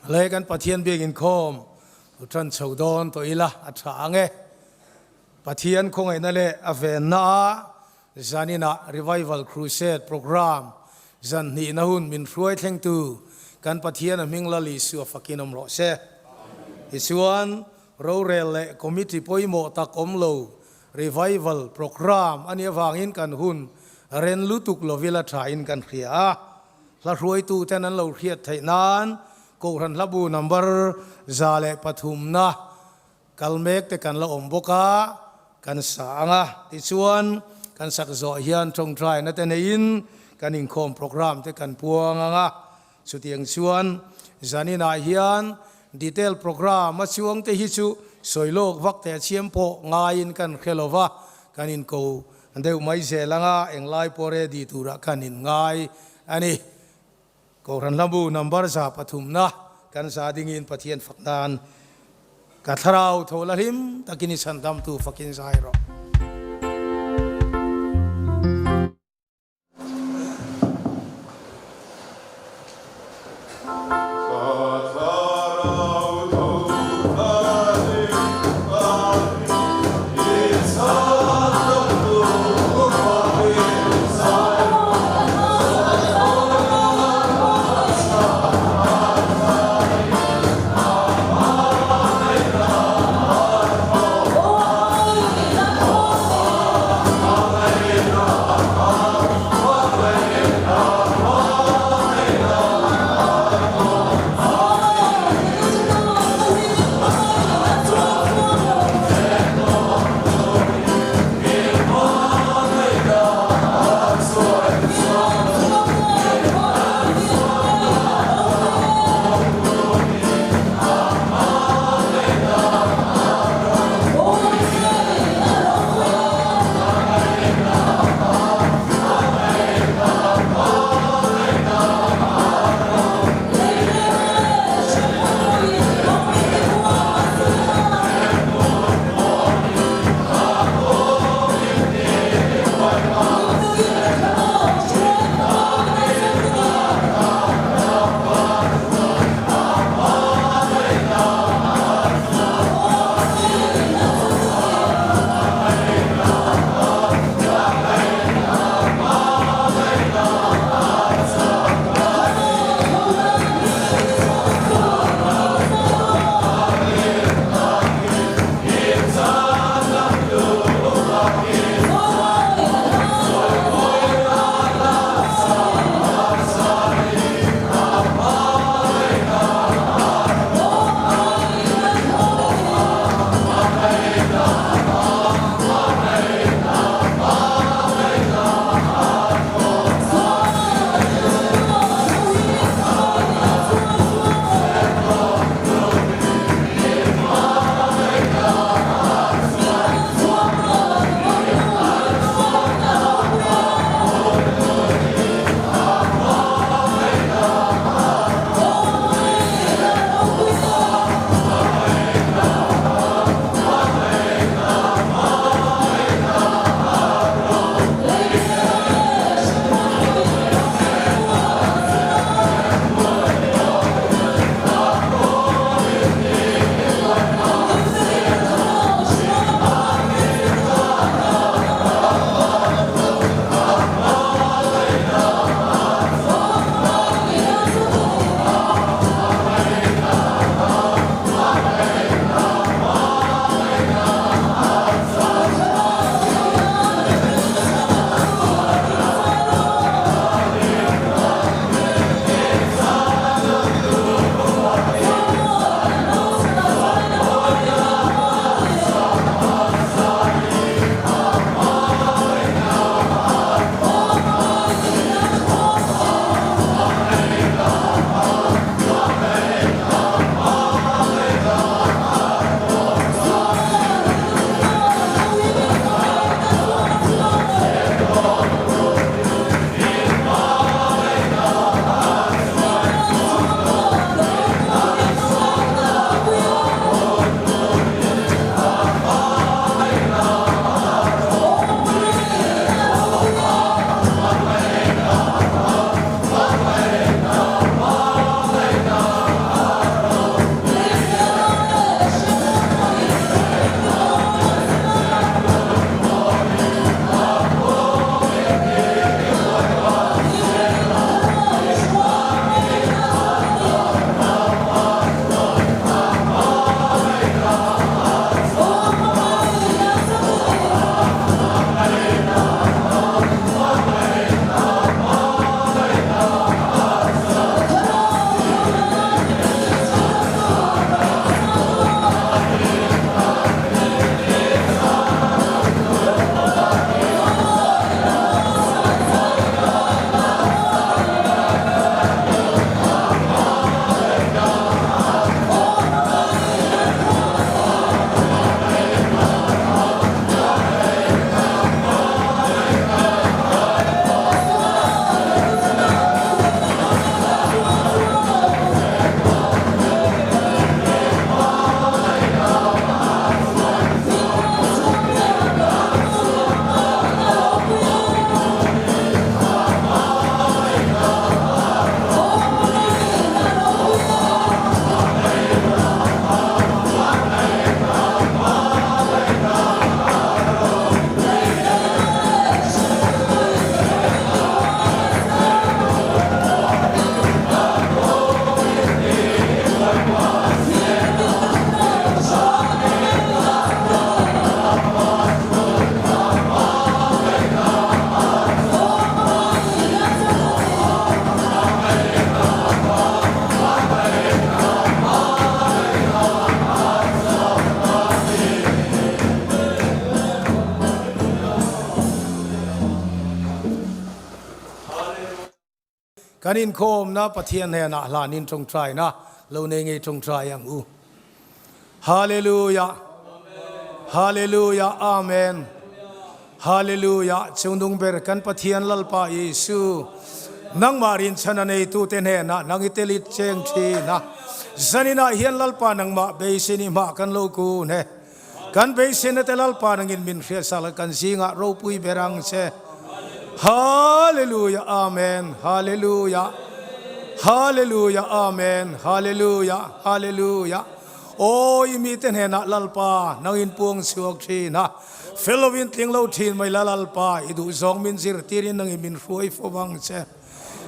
Le kan Pathian biak inkhawm u tan chho dawn tawh ila a tha ang e. Pathian khawngaihna leh a venna ah zaninah Revival Crusade Programme zan hnihna hun min hruai thlengtu kan Pathian a hming Lal Isua fakin awm rawh se. Tichuan, rorel leh committee pawimawh tak awm lo Revival Programme a nih avangin kan hun ren lutuk lovila thain kan hria a. Hla hruaituten an lo hriat theih nan Kohhran Hlabu number 103 na kal mek te kan la awm bawk a, kan sa ang a. Tichuan, kan sak zawh hian tawngtaina te neiin kan inkhawm programme te kan puang ang a. Chutiang chuan zaninah hian detail programme a chuang te hi chu sawi lawk vak teh chiam pawh ngaiin kan hre lo va, kan inko deuh mai zel ang a, englai pawh ready turah kan inngai a ni. Kohhran Hlabu number 103 na kan za dingin Pathian fak nan ka thlarau tho la hlim takin i chhandamtu fakin zai rawh. Kan inkhawmna Pathian hnenah hlanin tawngtaina lo nei ngei tawngtai ang u. Hallelujah! Hallelujah! Amen! Hallelujah! Chungnung ber kan Pathian Lalpa Jesu, nangmah rinchhan a neitute hnenah nang i tel i cheng thin a. Zaninah hian Lalpa nangmah beisei ni hmah kan lo kun he. Kan beiseina te Lalpa nangin min hriatsak la kan zingah ropui ber ang che. Hallelujah Amen Hallelujah Hallelujah Amen Hallelujah Hallelujah Aw i mite hnenah Lalpa nangin puang chhuak thin a fel lovin tling lo thin mai la Lalpa i duhzawng min zirtirin nangin min hruai fo vang che.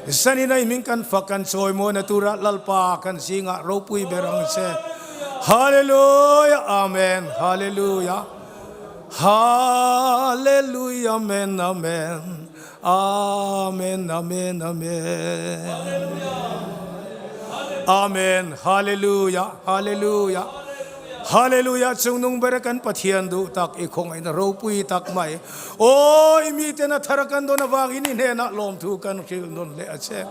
Zanin a hming kan fak kan chawimawina tura Lalpa kan zingah ropui ber ang che. Hallelujah Amen Hallelujah Hallelujah Amen Amen Amen Amen Amen Amen Hallelujah Hallelujah Hallelujah Chungnung ber kan Pathian duh tak i khawngaihna ropui tak mai Aw i miten a thar a kan dawn avangin i hnenah lawmthu kan hrilh nawn leh a che.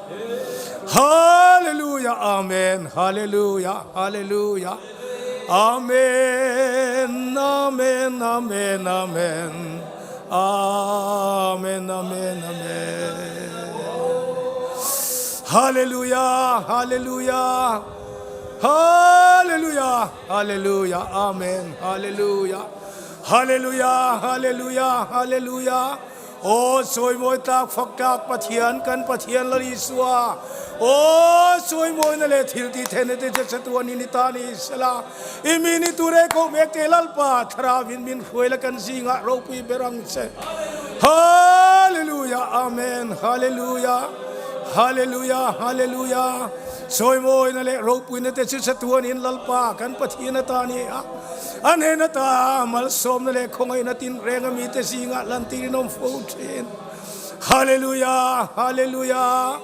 Hallelujah Amen Hallelujah Hallelujah Amen Amen Amen Amen Amen Amen Amen Hallelujah Hallelujah Hallelujah Hallelujah Amen Hallelujah Hallelujah Hallelujah Hallelujah Aw chawimawi tlak fak tlak Pathian kan Pathian Lal Isua Aw chawimawina leh thil ti theihna te che chatuan in i ta ni sela i mi ni tur e ko mek te Lalpa thlarau in min hruai la kan zingah ropui ber ang che Hallelujah Amen Hallelujah Hallelujah Hallelujah Chawimawina leh ropuina te chu chatuan in Lalpa kan Pathian ata ni a A hnen ata malsawmna leh khawngaihna tinreng a mite zingah lantir in awm fo thin. Hallelujah! Hallelujah!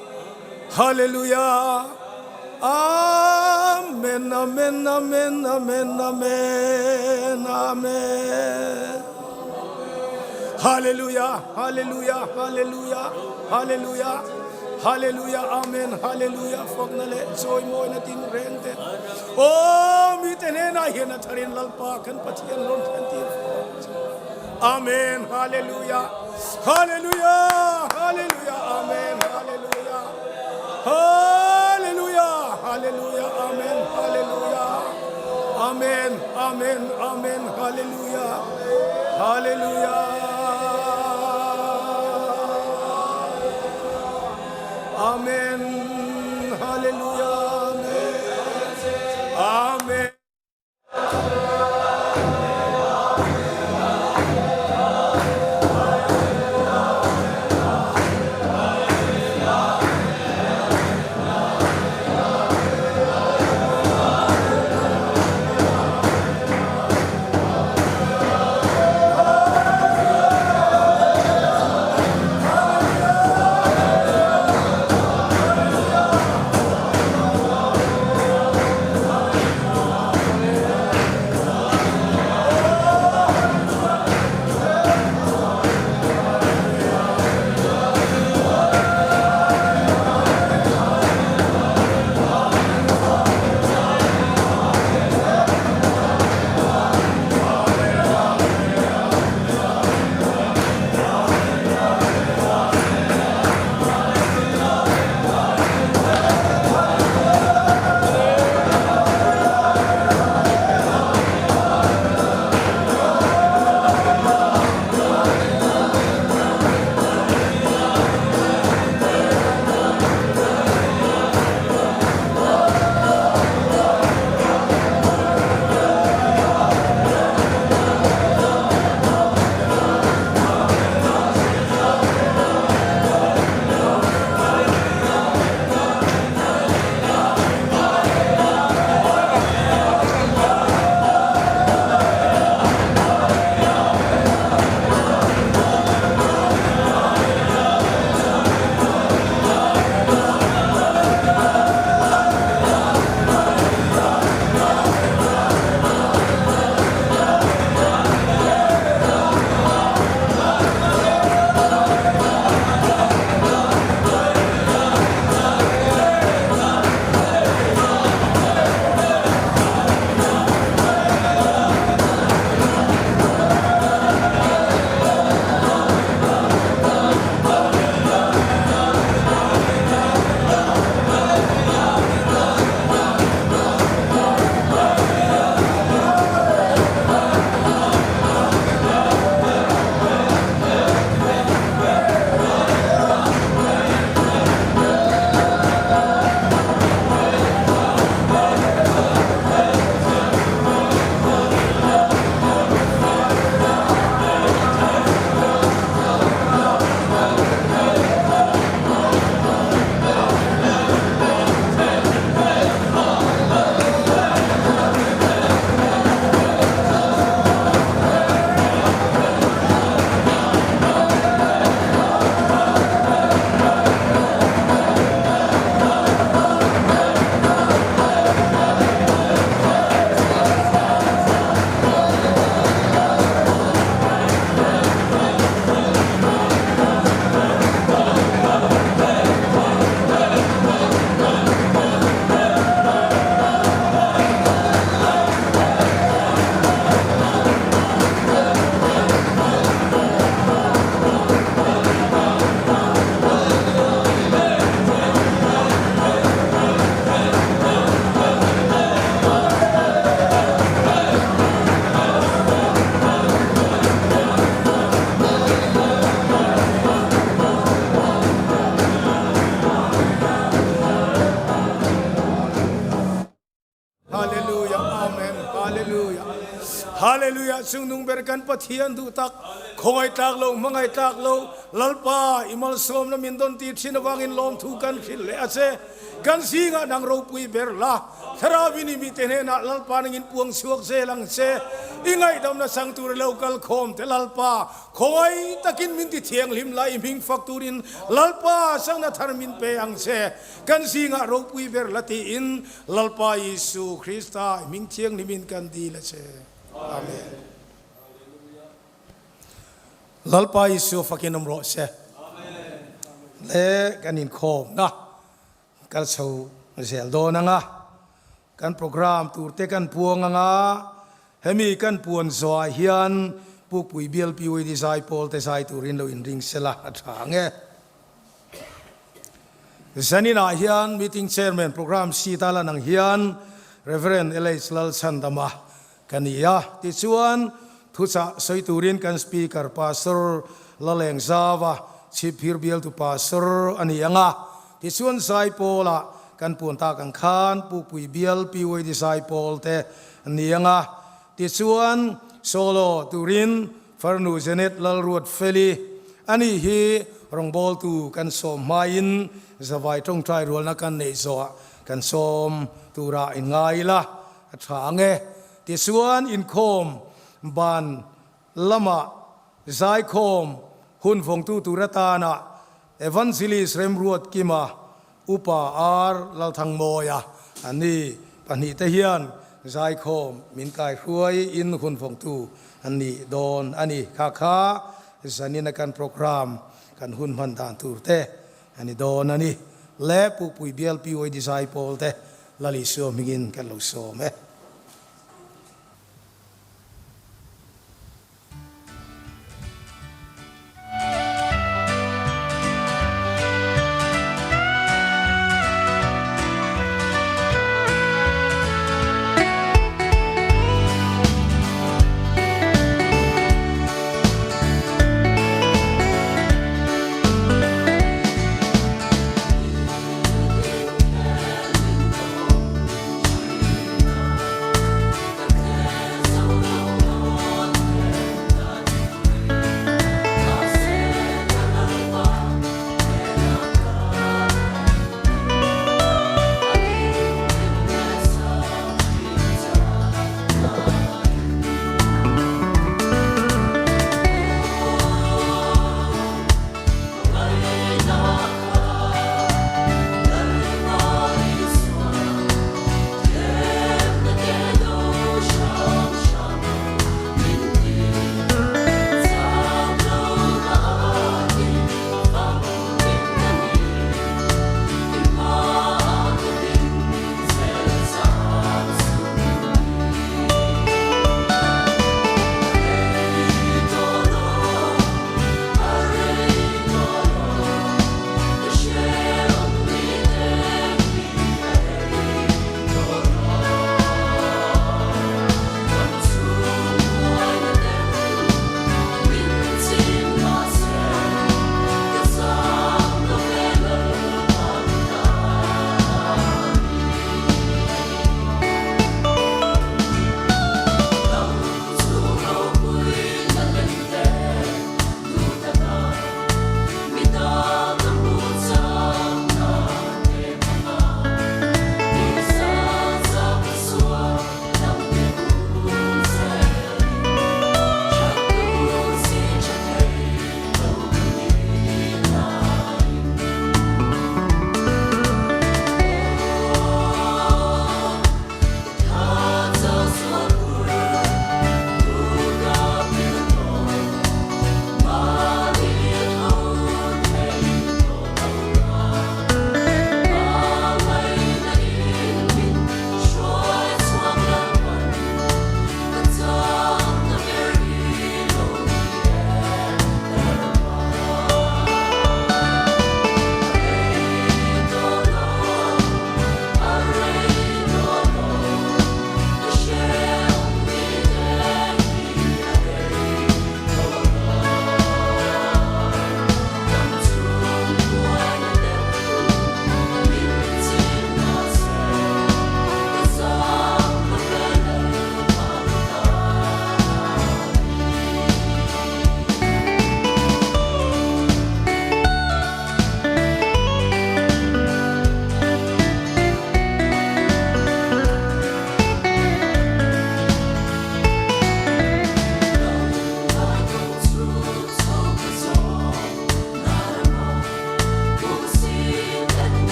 Hallelujah! Amen! Amen! Amen! Amen! Amen! Amen! Hallelujah! Hallelujah! Hallelujah! Hallelujah! Hallelujah! Amen! Hallelujah! Fakna leh chawimawina tinreng te. Aw mite hnenah hian a tharin Lalpa kan Pathian rawn thlen tir fo ang che. Amen Hallelujah Hallelujah Hallelujah Amen Hallelujah Hallelujah Hallelujah Amen Hallelujah Amen Amen Amen Hallelujah Hallelujah Amen Hallelujah Amen Hallelujah Chungnung ber kan Pathian duh tak, khawngaih tlak lo, hmangaih tlak lo, Lalpa i malsawmna min dawn ti thin avangin lawmthu kan hrilh leh a che. Kan zingah nang ropui ber la, Thlarau in i mite hnenah Lalpa nangin puang chhuak zel ang che. I ngaihdamna chang tur i lo kal khawm te Lalpa, khawngaih takin min ti thianghlim la i hming fak turin Lalpa changna thar min pe ang che. Kan zingah ropui ber la tiin Lalpa Isu Krista i hming thianghlimin kan dil a che. Amen. Lalpa Isu fakin awm rawh se. Le kan inkhawmna kal chho zel dawn anga kan program tur te kan puang anga hemi kan puan zawhah hian Pukpui Bial PYD zaipawl te zai turin lo inring sela a tha ang e. Zaninah hian meeting chairman program sheet a lan ang hian Rev. LH Lalchhandama ka ni a. Tichuan, thuchah sawi turin kan Speaker Pastor Lalengzava Chhipphir bialtu Pastor a ni ang a. Tichuan Zaipawlah kan puan tak ang khan Pukpui bial PYD Zaipawl te an ni ang a. Tichuan, solo turin Farnu Janet Lalruatfeli a nih hi rawngbawltu kan sawm hmain zavai tawngtai rualna kan neih zawhah kan sawm turah in ngai ila a tha ang e. Tichuan inkhawm ban lamah zaikhawm hun vawngtu tur atana Evangelist Remruatkima Upa Ar Lalthangmawia an ni pahnihte hian zaikhawm min kaihruai in hun vawngtu an nih dawn a ni. Kha kha zanina kan program kan hun hman dan tur te a ni dawn a ni. Le Pukpui Bial PYD Zaipawl te Lal Isua hmingin kan lo sawm e.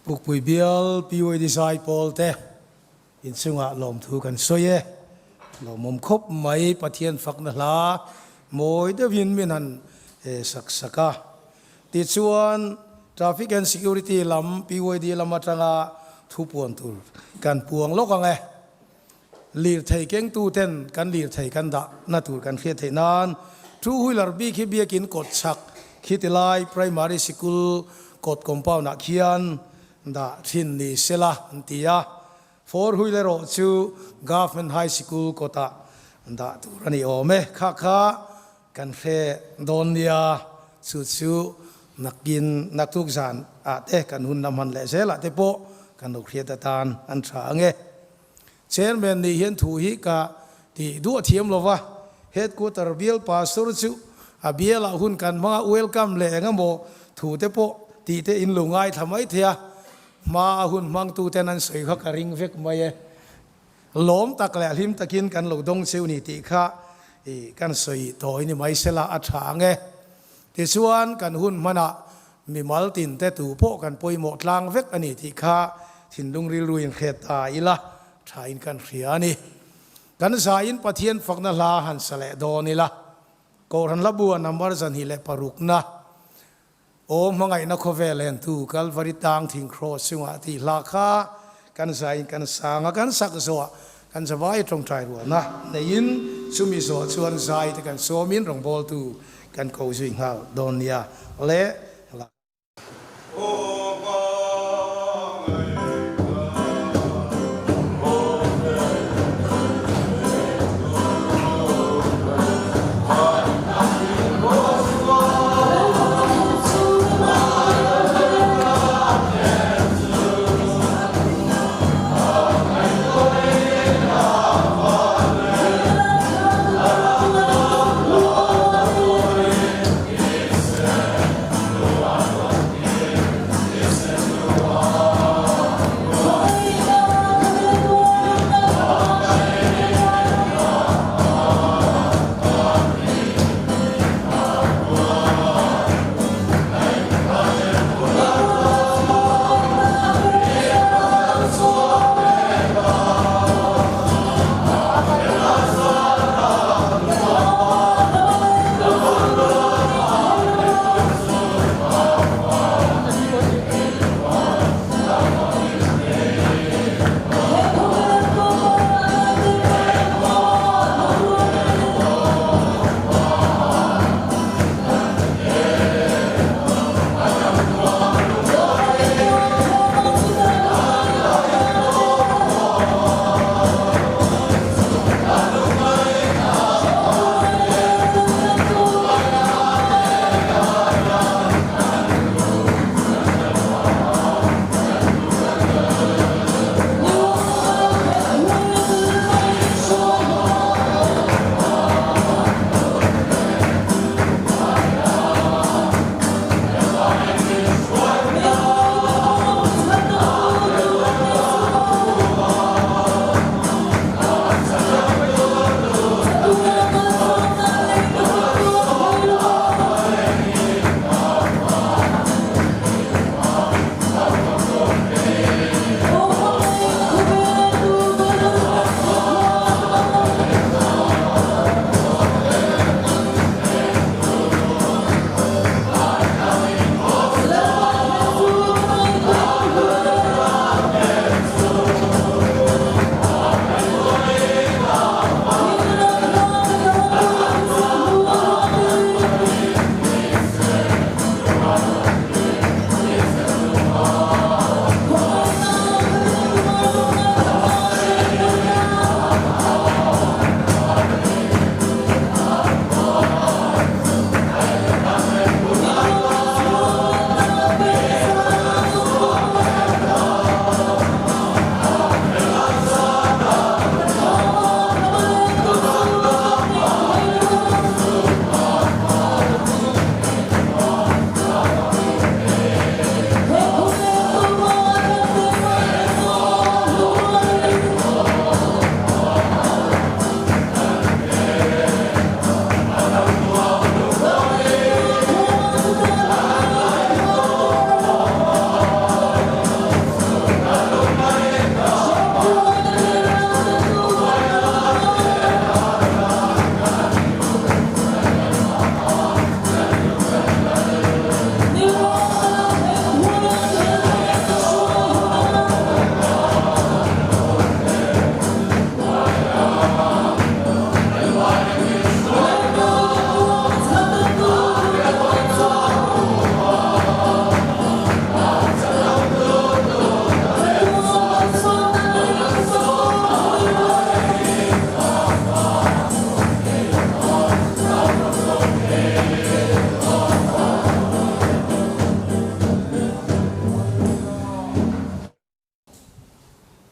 Pukpui bial PYD Zaipawl te inchungah lawmthu kan sawi e. Lawmawm khawp mai Pathian fakna hla mawi deuhin min han sak sak a. Tichuan Traffic and Security lam PYD lam atanga thu puan tur kan puang lawk ang e. Lirthei kengtu ten kan lirthei kan dah na tur kan hriat theih nan two wheeler bik hi biakin kawt chhak khi ti lai primary sikul kawt compound ah khian dah thin ni sela an ti a, four wheeler erawh chu government high sikul kawt ah dah tur a ni awm e. Kha kha kan hre dawn nia, chu chu nakin naktuk zan ah te kan hun la hman leh zel ah te pawh kan lo hriat atan an tha ang e. Chairman nih hian thu hi ka tih duah thiam lo va, Headquarter bial pastor chu a bialah hun kan hmanga welcome leh eng emaw thu te pawh tih te in lo ngaithla mai thei a, hma a hun hmangtu ten an sawi kha ka ring vek mai e. Lawm tak leh hlim takin kan lo dawng cheu ni tih kha i kan sawi tawi ni mai sela a tha ang e. Tichuan kan hun hmanah Mimal tin te tu pawh kan pawimawh tlang vek a ni tih kha thinlung rilru in hriat ta ila tha in kan hria a ni. Kan zaiin Pathian fakna hla han sa leh dawn ila, Kohhran hla bua number 26na, Aw hmangaihna khawvel entu Kalvari tang thing kraws chungah tih hla kha kan zaiin kan sang a, kan sak zawh kan zavai tawngtai rualna neiin chumi zawh chuan zai te kan sawmin rawngbawltu kan ko zui nghal dawn nia le hla.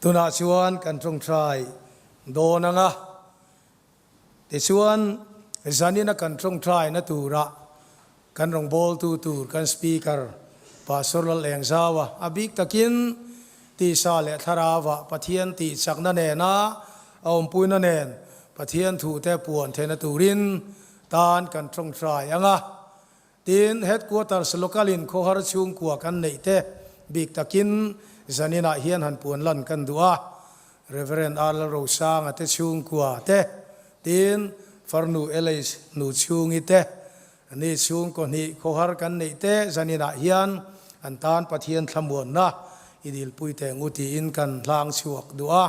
Tunah chuan kan tawngtai dawn ang a, tichuan zanina kan tawngtaina turah kan rawngbawltu tur kan Speaker Pastor Lalengzaua a bik takin tisa leh thlarauah Pathian tihchakna nena a awmpuina nen Pathian thute puan theihna turin tan kan tawngtai ang a. Tin, Headquarters Local in khawhar chhungkua kan neih te bik takin zaninah hian han puan lan kan duh a, Rev. R. Lalrosanga te chhungkua te, tin, Farnu Elais nu chhungi te, ni chhungkaw hnih khawhar kan neih te zaninah hian an tan Pathian thlamuanna i dilpui teh ngu tiin kan hlang chhuak duh a.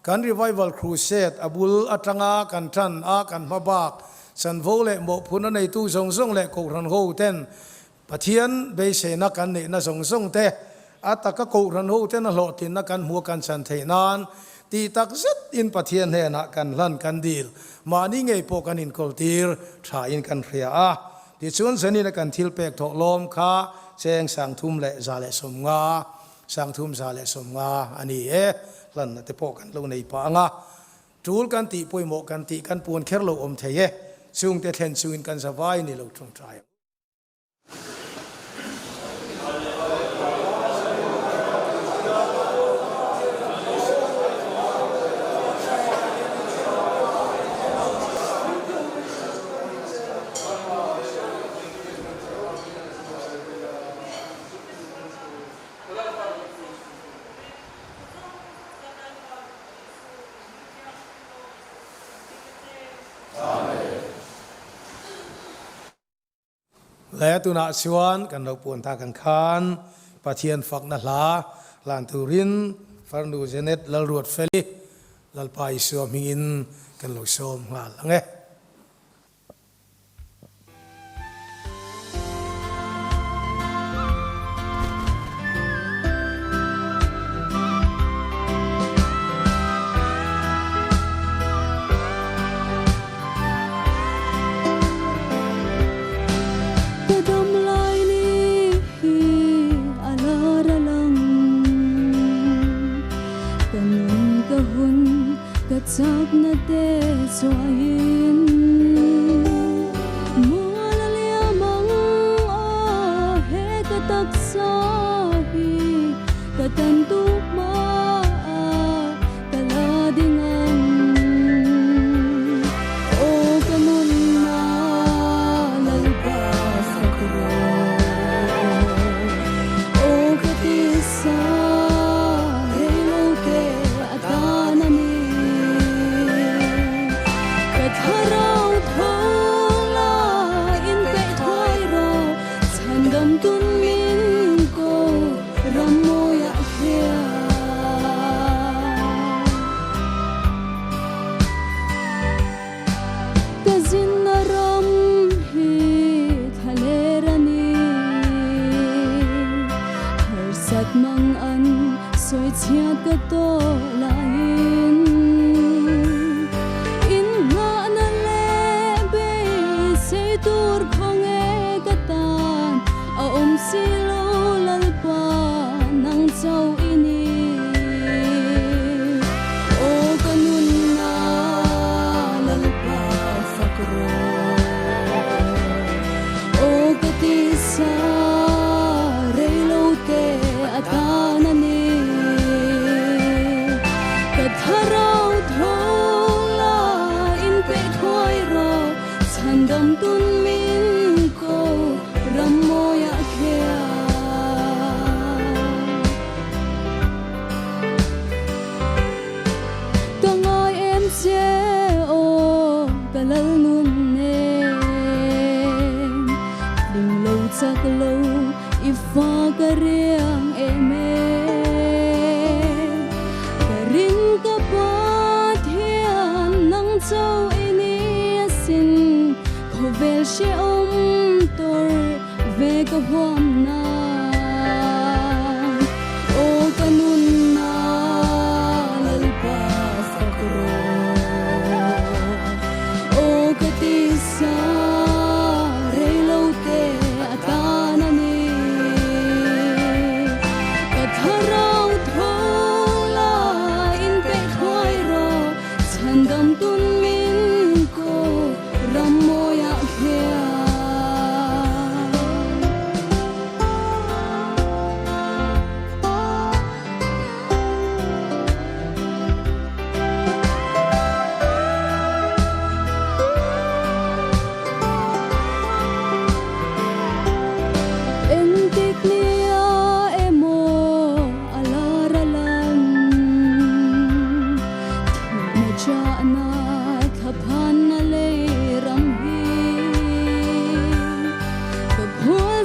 Kan Revival Crusade a bul atanga kan tan a, kan hma bak chanvo leh mawhphurhna neitu zawng zawng leh Kohhran ho ten Pathian beiseina kan neihna zawng zawng te a taka Kohhran ho ten a hlawhtlinna kan hmuh a kan chan theih nan tih tak zet in Pathian hnenah kan hlan kan dil mahni ngei pawh kan inkawl tir tha in kan hria a. Tichuan Zenina kan thil pek thawh lawm kha cheng 3150. 3150 a ni e, hlanna te pawh kan lo nei pah ang a, tul kan tih pawimawh kan tih kan puan kher lo awm thei e, chungte thlen chungin kan za vai ni lo tawngtai ang. Le tunah chuan kan lo puan tak ang khan Pathian fakna hla hlan turin Farnu Janet Lalruatfeli Lalpa Isua hmingin kan lo sawm nghal ang e. Ka dam lai ni hi a lar a lang. Ka nun ka hun Ka chakna te chuahin mual a liam ang aw he ka taksa hi ka tan tu hmaah ka la ding ang aw ka nunna Lalpa fak rawh aw ka tisa reilo te a tan a ni. Ka thlarau tho la inpeih thuai rawh, chhandam tun min ko ram mawiah hian. Ka zinna ram hi thlaler a ni, harsat mang an sawi chhiat ka tawh laiin inngahna leh beisei tur khawnge ka tan a awm si lo Lalpa nang chauh i ni. Aw ka nunna Lalpa fak rawh Aw ka tisa reilo te a tan a ni Ka thlarau tho la inpeih thuai rawh Chhandam tun min ko ram mawiah khian. Ka ngai em che aw ka lal nun nen Tling lo chak lo i fa ka riang em e Ka ring ka Pathian nang cho i ni asin Khawvel hrehawm tawr ve ka huam nan. Aw ka nunna Lalpa fak rawh. Aw ka tisa reilo te a tan a ni. Ka thlarau tho la.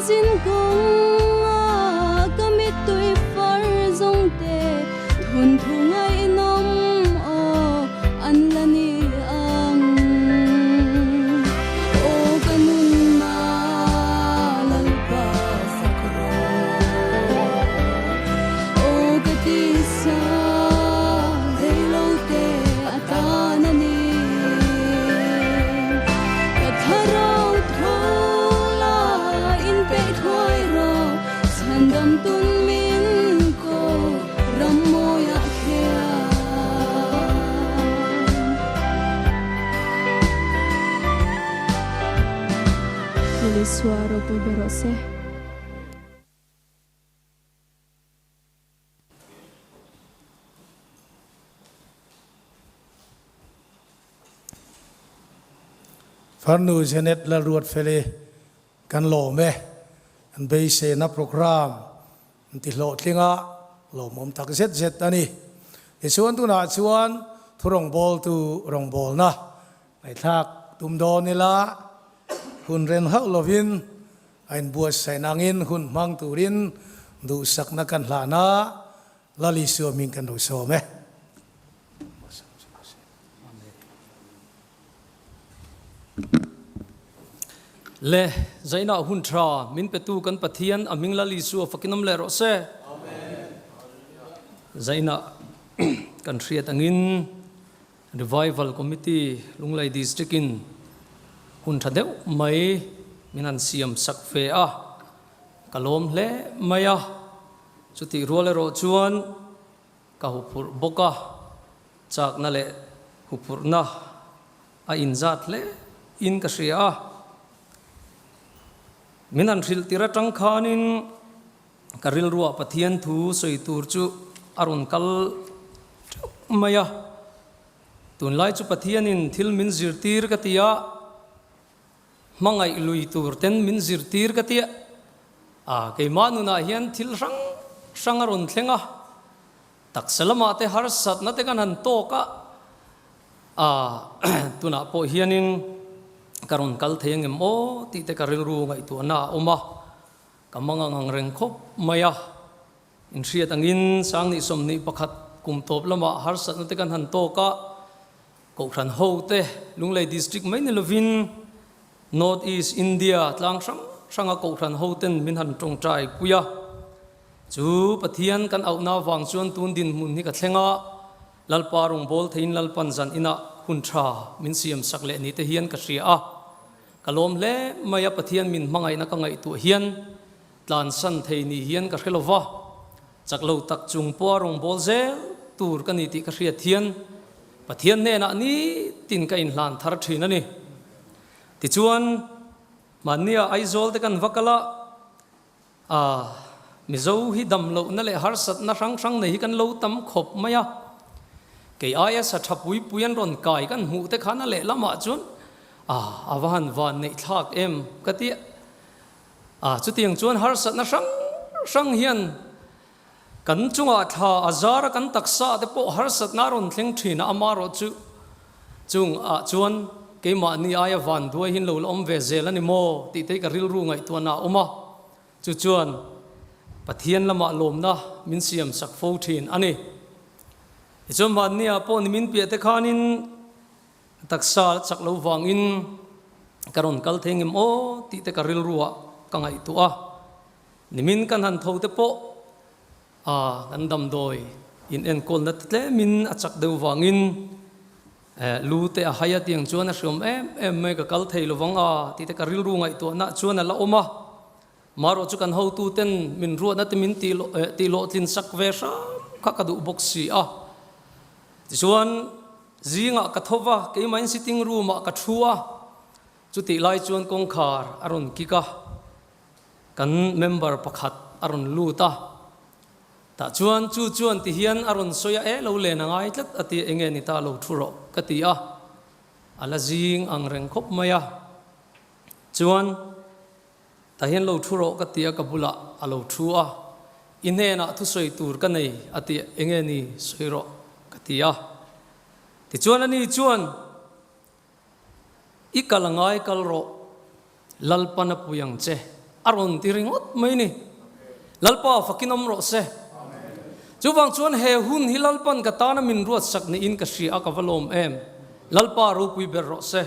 zin kawnga ka mittui far zawng te thawnthu ngaihnawm aw an la ni ang. Aw ka nunna Lalpa fak rawh. Aw ka tisa reilo te atan a ni. Ka thlarau tho la inpeih thuai rawh chhandam tun min ko ram mawiah khian. Lalisua ropui ber rawh se. Farnu Janet Lalruatfeli kan lawm e. An beiseina programme an ti hlawhtling a, lawmawm tak zet zet a ni. Tichuan tunah chuan thu rawngbawltu rawngbawlna ngaihthlak tum dawn ila hun ren hauh lovin A inbuatsaih nangin hun hmang turin duhsakna kan hlan a, Lal Isua hming kan lo sawm e. Le zaina hun tha min petu kan Pathian a hming Lal Isua fakin awm leh rawh se. Zaina kan hriat angin Revival Committee Lunglei District in hun tha deuh mai min han siam sak ve a, ka lawm hle mai a, chutih rual erawh chuan ka huphurh bawk a, chakna leh huphurhna a inzat hle in ka hria a. Min han hrilh tir atang khanin Ka rilruah Pathian thu sawi tur chu a rawn kal teuh mai a. Tunlai chu Pathianin thil min zirtir ka ti a, hmangaih lui tur ten min zirtir ka ti a. A, keimah nunah hian thil hrang hrang a rawn thleng a, taksa lamah te harsatna te kan han tawk a, a, tunah pawh hianin ka rawn kal thei angem aw tih te ka rilru ngaihtuahna a awm a. Ka mang ang ang reng khawp mai a, inhriat angin Sangni 21 kum tawp lamah harsatna te kan han tawk a, Kohhran ho te Lunglei District mai ni lovin North East India tlang hrang hranga Kohhran ho ten min han tawngtai pui a, chu Pathian kan auhna avang chuan tun dinhmun hi ka thleng a, Lalpa rawngbâwl theiin Lalpan zan inah hun tha min siam sak leh ni te hian ka hria a. Ka lawm hle mai a, Pathian min hmangaihna ka ngaihtuah hian tlansan thei ni hian ka hre lo va, chak lo tak chung pawha rawngbâwl zel tur ka ni tih ka hriat hian Pathian hnenah nitin ka inhlan thar thin a ni. Tichuan, mahnia Aizawl te kan va kal a, a Mizo hi dam lohna leh harsatna hrang hrang nei hi kan lo tam khawp mai a, kei aia sa tha pui pui an rawn kai kan hmuh te khan a lehlamah chuan a a va han van neih thlak em ka ti a, a chutiang chuan harsatna hrang hrang hian kan chungah thla a zar a kan taksa te pawh harsatna a rawn thleng thin a, amaherawh chu chung ah chuan keimahni aia van duai hi an lo la awm ve zel a ni maw tih te hi ka rilru ngaihtuahna a awm a. Chu chuan Pathian lamah lawmna min siam sak fo thin a ni. Tichuan hmanniah pawh ni min piah te khanin taksa chak lo vangin ka rawn kal thei ngem aw tih te ka rilruah ka ngaihtuah a. Nimin kan han tho te pawh a kan damdawi in enkawlna te tlemin a chak deuh vangin lu te a hai a tiang chuan a hriawm em em mai ka kal thei lovang a tih te ka rilru ngaihtuahna chuan a la awm a. Marawh chu kan hotuten min ruatna te min tih hlawhtlin sak ve hram kha ka duh bawk si a. Tichuan zingah ka tho va, keimahin sitting room ah ka thu a, chutih lai chuan kawngkhar a rawn kik a, kan member pakhat a rawn lut a. Tah chuan chu chuan ti hian a rawn sawi a, e lo len a ngai tlat a ti a, enge ni ta lo thu rawh ka ti a, a la zing ang reng khawp mai a. Chuan. Tah hian lo thu rawh ka ti a, ka bulah a lo thu a, I hnenah thusawi tur ka nei a ti a, enge ni sawi rawh ka ti a. Tichuan ani chuan, I kal a ngai kal rawh, Lalpan a pui ang che A rawn ti ringawt mai ni. Lalpa fakin awm rawh se. Chuvang chuan he hun hi Lalpan ka tana min ruatsak niin ka hria a, ka va lawm em. Lalpa ropui ber rawh se.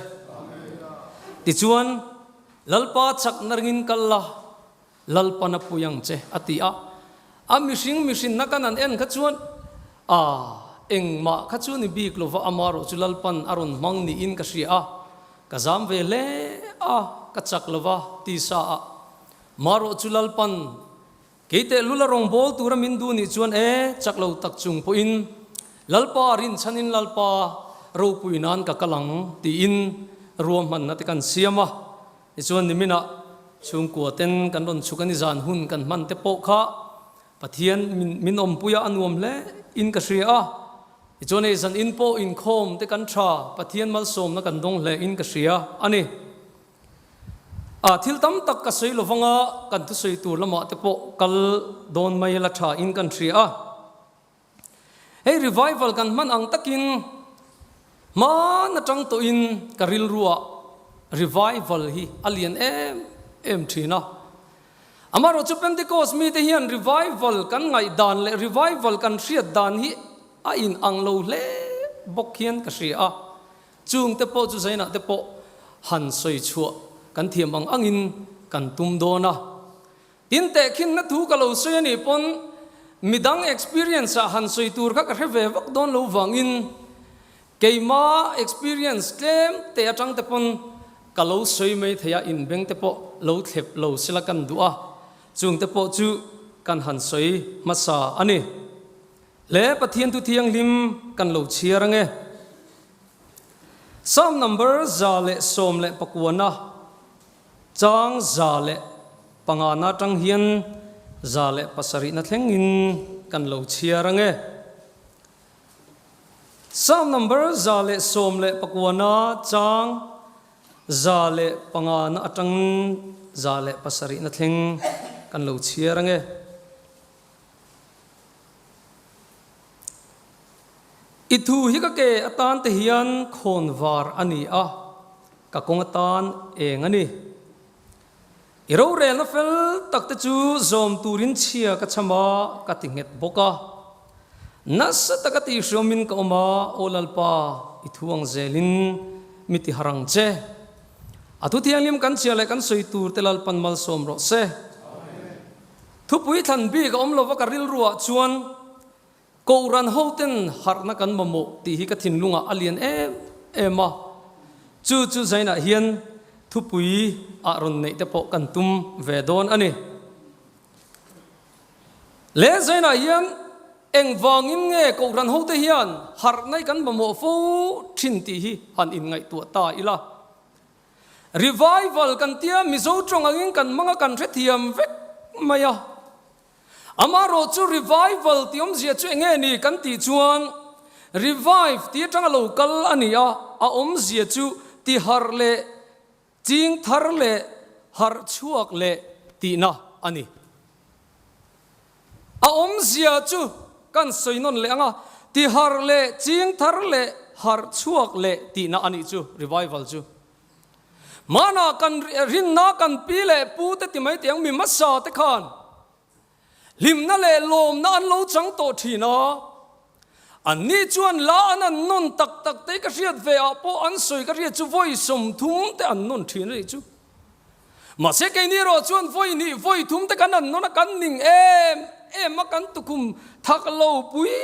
Tichuan, Lalpa chakna ringin kal la, Lalpan a pui ang che, a ti a. A mihring mihrinna kan han en kha chuan, a, engmah kha chu ni bik lova amarawh chu Lalpan a rawn hmang niin ka hria a. Ka zam ve hle a, ka chak lova tisa a. Marawh chu Lalpan kei tehlul a rawngbâwl tura min duh nih chuan e, chak lo tak chung pawhin Lalpa rinchhanin Lalpa ropui nan ka kal ang tiin ruahmanna te kan siam a. Tichuan niminah chhungkua ten kan rawn chhuk a ni zan hun kan hman te pawh kha Pathian min awmpui a, a nuam hle in ka hria a. Tichuan hei zan in pawh inkhawm te kan tha, Pathian malsawmna kan dawng hle in ka hria a ni. A thil tam tak ka sawi lovang a, kan thusawi tur lamah te pawh kal dawn mai la tha in kan hria a. Hei revival kan hman ang takin hman atang tawhin ka rilruah revival hi a lian em em thin a. Amaherawhchu chu Pentecost mite hian revival kan ngaihdan leh revival kan hriat dan hi a in ang lo hle bawk hian ka hria a. Chungte pawh chu zainah te pawh han sawi chhuah kan thiam ang angin kan tum dawn a. Tin tehkhinna thu ka lo sawi a nih pawn midang experience ah han sawi tur kha ka hre ve vak dawn lo vangin keima experience tlem te atang te pawn ka lo sawi mai thei a, inbeng te pawh lo thlep lo sela kan duh a, chung te pawh chu kan han sawi hmasa a ni. Le Pathian thu thianghlim kan lo chhiar ange. Psalm number 119. Chang 105 na atang hian 107 na thlengin kan lo chhiar ange. Psalm number 119 na chang 105 na atang 107 na thleng kan lo chhiar ange. I thu hi ka ke atan te hian khawn var a ni a, ka kawng atan eng a ni. I rorelna fel tak te chu zawm turin chhia ka cham a, ka ti nghet bawk a. Nasa taka tihhriawmin ka awm a, Aw Lalpa, i thu ang zelin mi ti harh ang che. A thu thianghlim kan chhia leh kan sawi tur te Lalpan malsawm rawh se. Thupui thlan bik a awm lova ka rilruah chuan Kohhran hoten harhna kan mamawh tih hi ka thinlungah a lian em em a, chu chu zainah hian thupui ah rawn neih te pawh kan tum ve dawn a ni. Le zainah hian engvangin nge Kohhran hote hian harhna hi kan mamawh fo thin tih hi han inngaihtuah ta ila. Revival kan tia Mizo tawng angin kan hmang a kan hrethiam vek mai a. Amaherawh chu revival tih awmzia chu enge ni kan tih chuan revive tih atanga lo kal a ni a, a awmzia chu ti harh leh ching thar leh harh chhuak leh tihna a ni. A awmzia chu kan sawi nawn leh ang a, ti harh leh ching thar leh harh chhuak leh tihna a nih chu revival chu. Hmanah kan rinna kan pi leh pu te ti mai teh ang mi hmasa te khan hlimna leh lawmna an lo chang tawh thin a, anni chuan la an an nawn tak tak te ka hriat ve ah pawh an sawi ka hriat chu vawi 30 te an nawn thin a nih chu. Mahse keini erawh chuan vawi hnih vawi thum te kan an nawn a, kan ning em em a, kan tukhum thak lo pui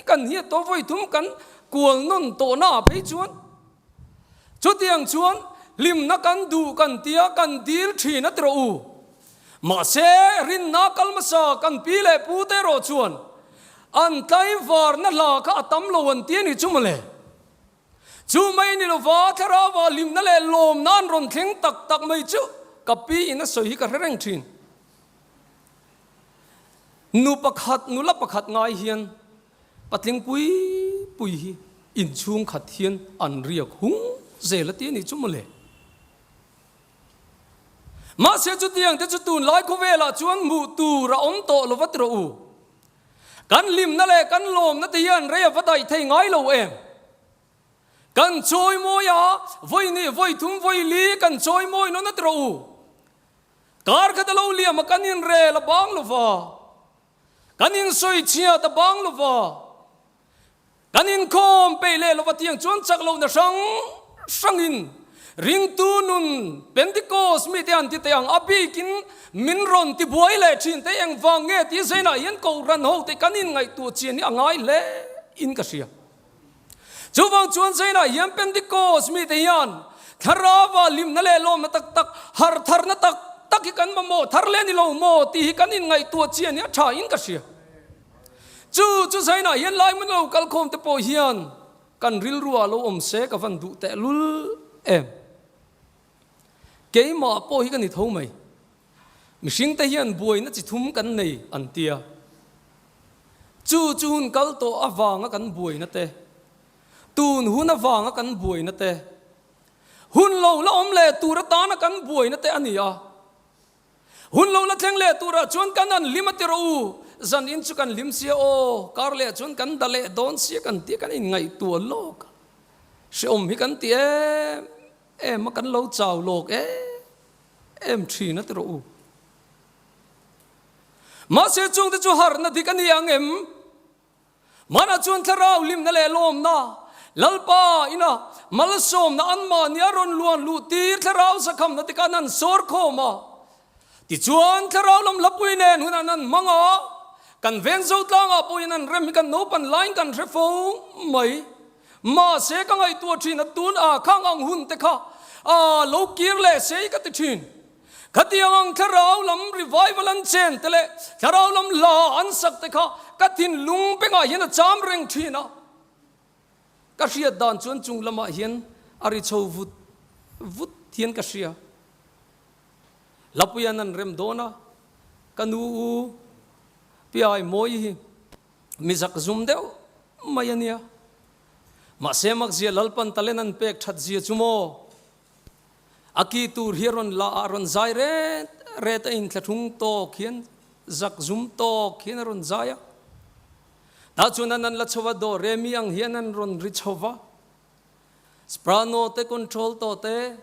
kan hiat tawh vawi thum kan kual nawn tawh na ah phei chuan Chutiang chuan hlimna kan duh kan tia kan dil thin a ti rawh u. Mahse, rinna kal hmasa kan pi leh pu te erawh chuan an tlaivarna hla kha a tam lo an ti a ni chu mawle. Chu mai ni lova thlarauah hlimna leh lawmna an rawn thleng tak tak mai chu ka pi in a sawi hi ka hre reng thin. Nu pakhat nula pakhat ngai hian Patling pui pui hi inchhung khat hian an riak hung zel a ti a nih chu mawle. Mahse chutiang te chu tunlai khawvelah chuan hmuh tur a awm tawh lo va ti rawh u. Kan hlimna leh kan lawmna te hian rei a va daih thei ngai lo em? Kan chawimawi a, vawi hnih, vawi thum, vawi li kan chawimawi nawn a ti rawh u. Kar khat a lo liam a, kan inrel a bang lo va, kan insawichhiat a bang lo va, kan inkhawm peih leh lo va tiang chuan chak lohna hrang hrangin ringtu nun Pentecost mite an ti teh ang a bikin min rawn ti buai leh thin te engvang nge tih zainah hian Kohhran ho te kan inngaihtuah chian hi a ngai hle in ka hria. Chuvang chuan zainah hian Pentecost mite hian thlarauva hlimna leh lawmna tak tak, harh tharna tak tak hi kan mamawh thar leh ni lo maw tih hi kan inngaihtuah chian hi a tha in ka hria. Chu chu zainah hian Laimuna lo kalkhawm te pawh hian kan rilru ah lo awm se ka van duh tehlul em. Keimah pawh hi ka ni tho mai. Mihring te hian buaina chi thum kan nei an tia. Chu chu hun kal tawh avanga kan buaina te, tun hun avanga kan buaina te, hun lo la awm leh tur atana kan buaina te a ni a. Hun lo la thleng leh turah chuan kan han hlim a ti rawh u, zan in chu kan hlim sia aw, kar leh chuan kan da leh dawn sia kan tia kan inngaihtuah lawk a, hrehawm hi kan ti em em a, kan lo chau lawk em em thin a ti rawh u. Mahse chungte chu harhna dik a ni ang em? Hmanah chuan thlarau hlimna leh lawmna, Lalpa ina malsawmna anmahni a rawn luan luh tir thlarau zakhamna te khan an sawr khawm a. Tichuan thlarau lam hlapui nen hun an an hmang a, kan veng zo tlangah pawhin an rem hi kan naupan laiin kan hre fo mai. Mahse ka ngaihtuah thin a tun a khang ang hun te kha a lo kir leh sei ka ti thin. Khatiang ang thlarau lam revival an chen te leh thlarau lam hla an sak te kha ka thinlung bengah hian a cham reng thin a. Ka hriat dan chuan chung lamah hian a ri chho vut vut hian ka hria. Hlapuian an rem dawn a, ka nu u Piai Mawi hi mi zak zum deuh mai a nia. Mahse makzia Lalpan talent an pek that zia chu maw? A ki tur hi a rawn la a, a rawn zai ret ret a, inthlahrung tawk hian, zak zum tawk hian a rawn zai a. Tah chuan an an la chho a, do re mi ang hian an rawn ri chho va. Soprano te, contralto te,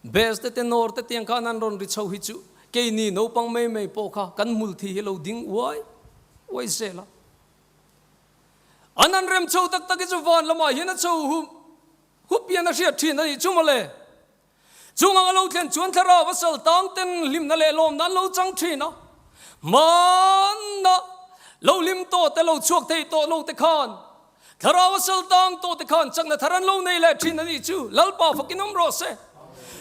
bass te, tenor te tiang khan an rawn ri chho hi chu keini naupang mai mai pawh kha kan hmulthi hi lo ding uai uai zel a. An an rem chho tak tak hi chu van lamah hian a chho hup Hup hian a hriat thin a nih chu mawle. Chung ang a lo thlen chuan thlarau a sal tang ten hlimna leh lawmna an lo chang thin a. Hmanna lo hlim tawh te lo chhuak thei tawh lo te khan thlarau a sal tang tawh te khan chakna thar an lo nei leh thin a nih chu. Lalpa fakin awm rawh se.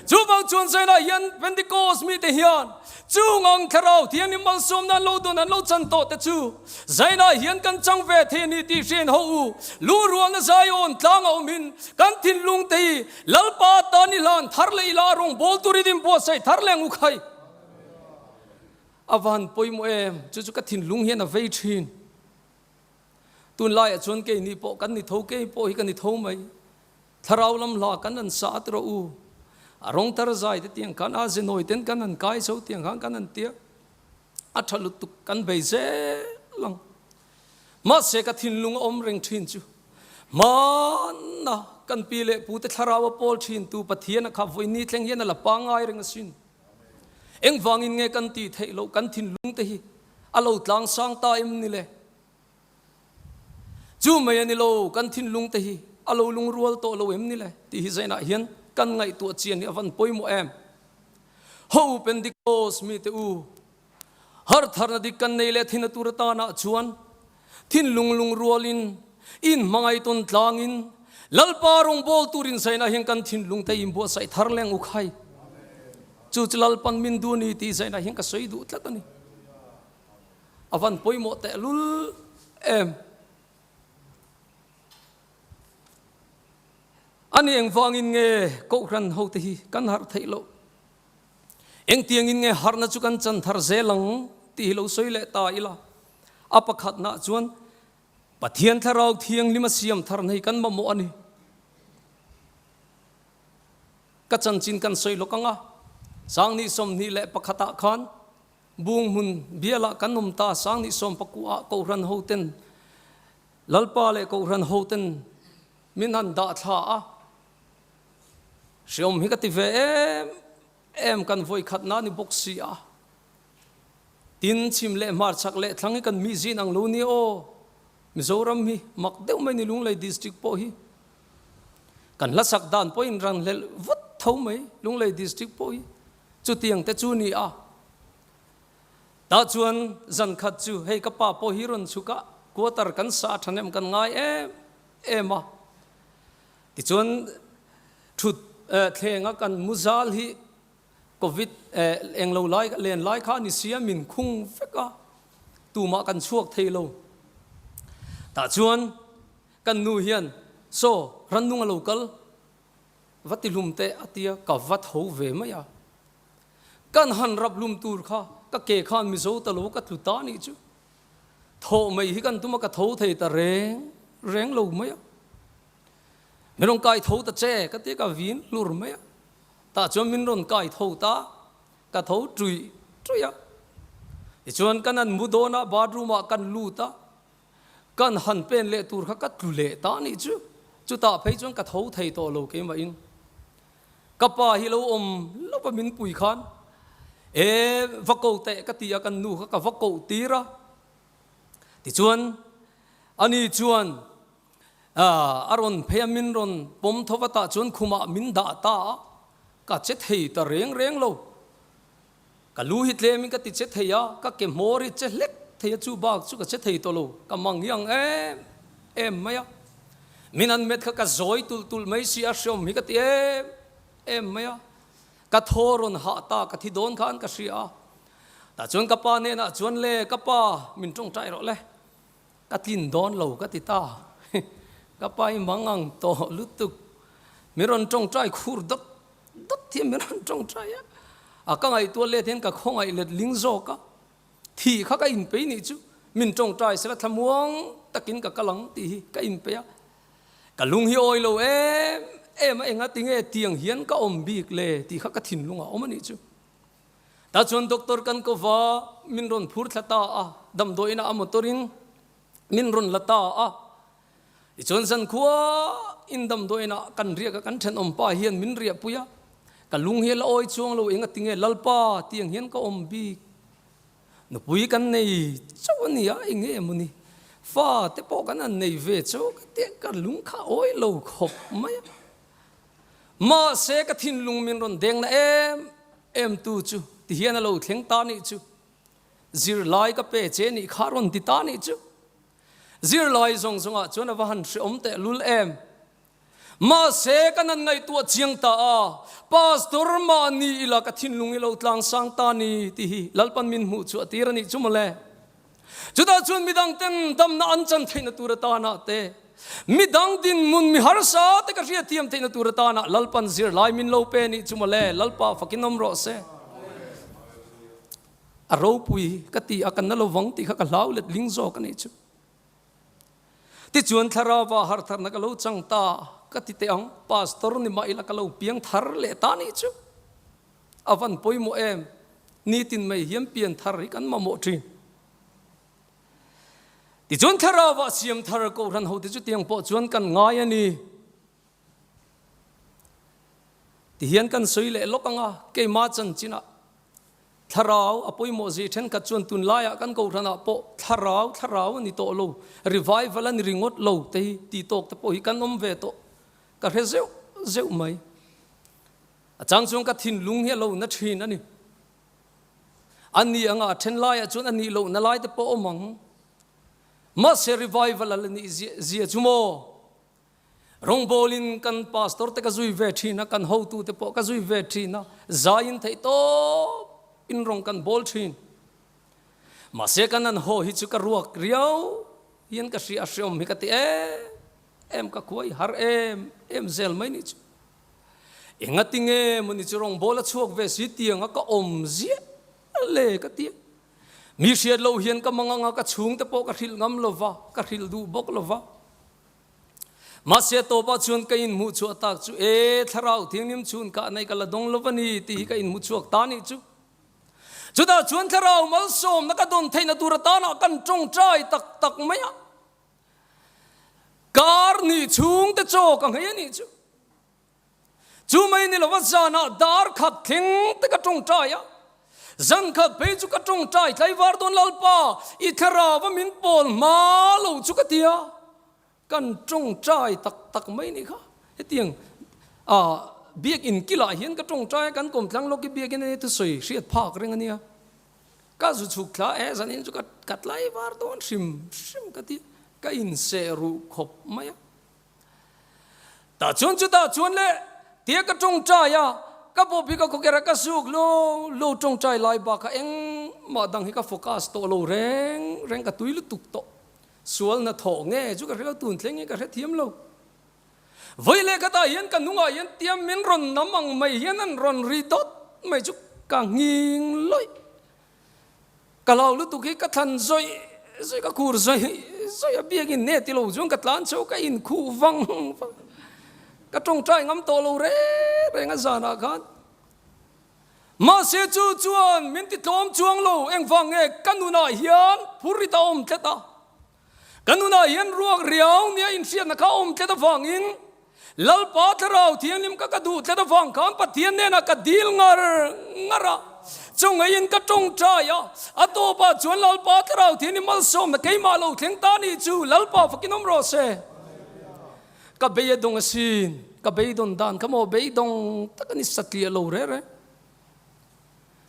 Chuvang chuan Zainah hian Pentecost mite hian chung ang thlarau thianghlim malsawmna an lo dawn an lo chan tawh te chu Zainah hian kan chang ve thei a ni tih hriain ho u, lungrualna Zion tlang a awmin kan thinlung te hi Lalpa tan i hlan thar leh ila rawngbawl tur i din buatsaih thar leh ang u khai. A van pawimawh em, chu chu ka thinlung hian a vei thin. Tunlaiah chuan keini pawh kan ni tho, kei pawh hi ka ni tho mai. Thlarau lam hla kan han sa a ti rawh u. A rawng tar zai te tiang khan a zinawi ten kan han kai chho tiang khan kan han tia. A tha lutuk kan bei zel ang. Mahse ka thinlung a awm reng thin chu hmanna kan pi leh pu te thlarau a pawl thin tu Pathian a kha vawiini thleng hian a la pangai reng asin. Engvangin nge kan tih theih loh kan thinlung te hi a lo tlang sang ta em ni le? Chu mai a ni lo, kan thinlung te hi a lo lungrual tawh lo em ni le? Tih hi zainah hian kan ngaihtuah chian hi a van pawimawh em? Ho Pentecost mite u, hartharna dik kan nei leh thin a tur atanah chuan thinlung lungrualin, inhmangaihtawn tlangin, Lalpa rawngbâwl turin zainah hian kan thinlung te inbuatsaih thar leng u khai. Chu chu Lalpan min duh a ni tih zainah hian ka sawi duh tlat a ni. A van pawimawh tehlul em? A ni engvangin nge Kohhran hote hi kan harh theih loh? Engtiangin nge harhna chu kan chan thar zel ang tih hi lo sawi leh ta ila. A pakhatnaah chuan Pathian Thlarau Thianghlim a siam tharna hi kan mamawh a ni. Ka chanchin kan sawi lawk ang a, Sangni 21 ah khan Bung hmun bialah kan awm ta 1019 ah Kohhran hoten Lalpa leh Kohhran hoten min han dah thla a, hreawm hi ka ti ve em em kan vawikhatna ni bawk si a. Tin, chhim leh hmar chhak leh thlang hi kan mi zin ang lo ni aw. Mizoram hi mak deuh mai ni Lunglei District pawh hi. Kan hlasak dan pawhin ran hlelh vut tho mai Lunglei District pawh hi. Chutiang te chu ni a. Tah chuan zan khat chu hei ka pa pawh hi rawn chhuk a, quarter kan sa thahnem kan ngai em em a. Tichuan thut thlenga kan muzal hi Covid englo lai len lai kha a ni sia min khung vek a, tumah kan chhuak thei lo. Tah chuan kan nu hian saw rannung a lo kal va ti hlum teh a tia ka va tho ve mai a. Kan han rap hlum tur kha ka ke khan Mizo ta lo ka tlu ta nih chu. Thawh mai hi kan tum a ka tho thei ta reng reng lo mai a. Min rawn kai tho ta che ka tia ka vin hlur mai a. Tah chuan min rawn kai tho ta, ka tho ṭuih ṭuih a. Tichuan kan han mu dawn a, bathroom ah kan lut a, kan han pen leh tur kha ka tlu leh ta anih chu. Chutah phei chuan ka tho thei tawh lo keimahin. Ka pa hi lo awm lova min pui khan, E va ko teh ka ti a, kan nu kha ka va koh tir a. Tichuan ani chuan A rawn phei a, min rawn pawm tho va tah chuan khumah min dah ta a, ka che thei ta reng reng lo. Ka lu hi tlemin ka ti che thei a, ka ke hmawr hi che hlek thei a, chu bak chu ka che thei tawh lo, ka mang hi ang em em mai a. Min an met kha ka zawi tulh tulh mai si a, hreawm hi ka ti em em mai a. Ka thaw rawn hah ta, ka thi dawn khan ka hria a. Tah chuan ka pa hnenah chuan le, ka pa min tawngtai rawh le. Ka tlin dawn lo ka ti ta. Ka pa i mang ang tawh lutuk. Min rawn tawngtai khur dawt dawt hian min rawn tawngtai a. A ka ngaihtuah let hian ka khawngaih let ling zawk a. Thih kha ka inpei nih chu min tawngtai sela thlamuang takin ka kal ang tih hi ka inpei a. Ka lung hi awi lo em em a enga tinge tiang hian ka awm bik le tih kha ka thinlungah awm a nih chu. Tah chuan doctor kan ko va, min rawn phur thla ta a, damdawiinah a motor in min rawn la ta a. Tichuan zankhua in damdawiinah kan riak a, kan thenawm pa hian min riah pui a, ka lung hi a la awi chuang lo, enga tinge Lalpa tiang hian ka awm bik, nupui kan nei chauh a nia, enge mawni fa te pawh kan han nei ve chauh ka tia ka lung kha awi lo khawp mai a. Mahse ka thinlung min rawn deng na em em tu chu ti hian a lo thleng ta nih chu. Zirlai ka pe che nih kha rawn ti ta nih chu. Zirlai zawng zawngah chuan a va han hreawm teh lul em. Mahse ka nan ngaihtuah chiang ta a, Pastor mahni ila ka thinlung i lo tlang sang ta ni ti hi Lalpan min hmuh chhuah tir a nih chu mawle. Chutah chuan midang ten damna an chan theihna tur atana te, midang dinhmun mi harsa te ka hriatthiam theihna tur atana Lalpan zirlai min lo pe nih chu mawle, Lalpa fakin awm rawh se. A ropui ka ti a, ka na lovang tih kha ka hlau let ling zawk a nih chu. Tichuan thlarauva hartharna ka lo chang ta ka ti teh ang, Pastor ni mah ila ka lo piang thar leh ta nih chu. A van pawimawh em? Nitin mai hian pian thar hi kan mamawh thin. Tichuan thlarauah siam thar Kohhran hote chu tiang pawh chuan kan ngai a ni. Tihian kan sawi leh lawk ang a, keimah chanchinah thlarau a pawimawh zia thenkhat chuan tunlaiah kan Kohhranah pawh thlarau thlarau a ni tawh lo, revival a ni ringawt lo te hi tih tawk te pawh hi kan awm ve tawh. Ka hre zeuh zeuh mai. A chang chuan ka thinlung hi a lo na thin a ni. A ni anga a then laiah chuan a nih lohna lai te pawh awm ang. Mahse revival a la nih zia chu maw? Rawngbawlin kan pastor te ka zui ve thin a, kan hotu te pawh ka zui ve thin a, zaiin theih tawp in rawng kan bawl thin. Mahse kan an haw hi chu ka ruak riau hian ka hria a hreawm hi ka ti em em ka khuai har em em zel mai nih chu. Engati nge mawni chu rawngbâwl a chhuak ve si tiang a ka awm ziah le ka ti a. Mi hriat loh hian ka mang anga ka chhungte pawh ka hrilh ngam lo va, ka hrilh duh bawk lo va. Mahse tawpah chuan ka inhmuh chhuah tak chu e thlarau thianghlim chhun kah nei ka la dawng lo va ni tih hi ka inhmu chhuak ta nih chu. Chutah chuan thlarau malsawmna ka dawn theihna tur atana kan tawngtai tak tak mai a. Kar nih chhungte chaw ka nghei a nih chu. Chu mai ni lova zanah dar khat thleng te ka tawngtai a. Zan khat phei chu ka tawngtai tlaivar dawn Lalpa, i thlarau a min pawl hma lo chu ka ti a, kan tawngtai tak tak mai nih kha. Hetiang ah biakinn kilah hian ka tawngtai a, kan kawmtlang lawk hi biakinn a nia thusawi hriat phak reng a nia. Ka zu chhuk thla e, zanin chu ka tlaivar dawn hrim hrim ka ti a, ka inseh ruh khawp mai a. Tah chuan chutah chuan le tia ka tawngtai a, ka bawp hi ka khawker a, ka suk lo lo tawngtai lai bak kha engmah dang hi ka focus tawh lo reng reng ka tui lutuk tawh. Sual hnathawh nge chu ka hre lo, tun thleng hi ka hrethiam lo. Vawi leh khatah hian ka hnungah hian tia min rawn nam ang mai hian an rawn ri dawt mai chu ka nghing lawih. Ka lau lutuk hi ka thlan zawih zawih ka khur zawih zawih a biakin nge ti lo chuan ka tlan chho ka inkhuh vang vang ka tawngtai ngam tawh lo reng reng a zanah khan mahse chu chuan min ti tlawm chuang lo engvang nge ka nunah hian phur rit a awm tlat a. Ka nunah hian ruak riau nia inhriatna kha a awm tlat avangin Lalpa Thlarau Thianghlim kha ka duh tlat avang khan Pathian hnenah ka dil ngar ngar a, chawngeiin ka tawngtai a, a tawpah chuan Lalpa Thlarau Thianghlim malsawmna keimah lo thleng ta ni chu Lalpa fakin awm rawh se. Ka bei a dawng asin, ka beidawn dan kha maw beidawng tak a ni satliah lo reh reh.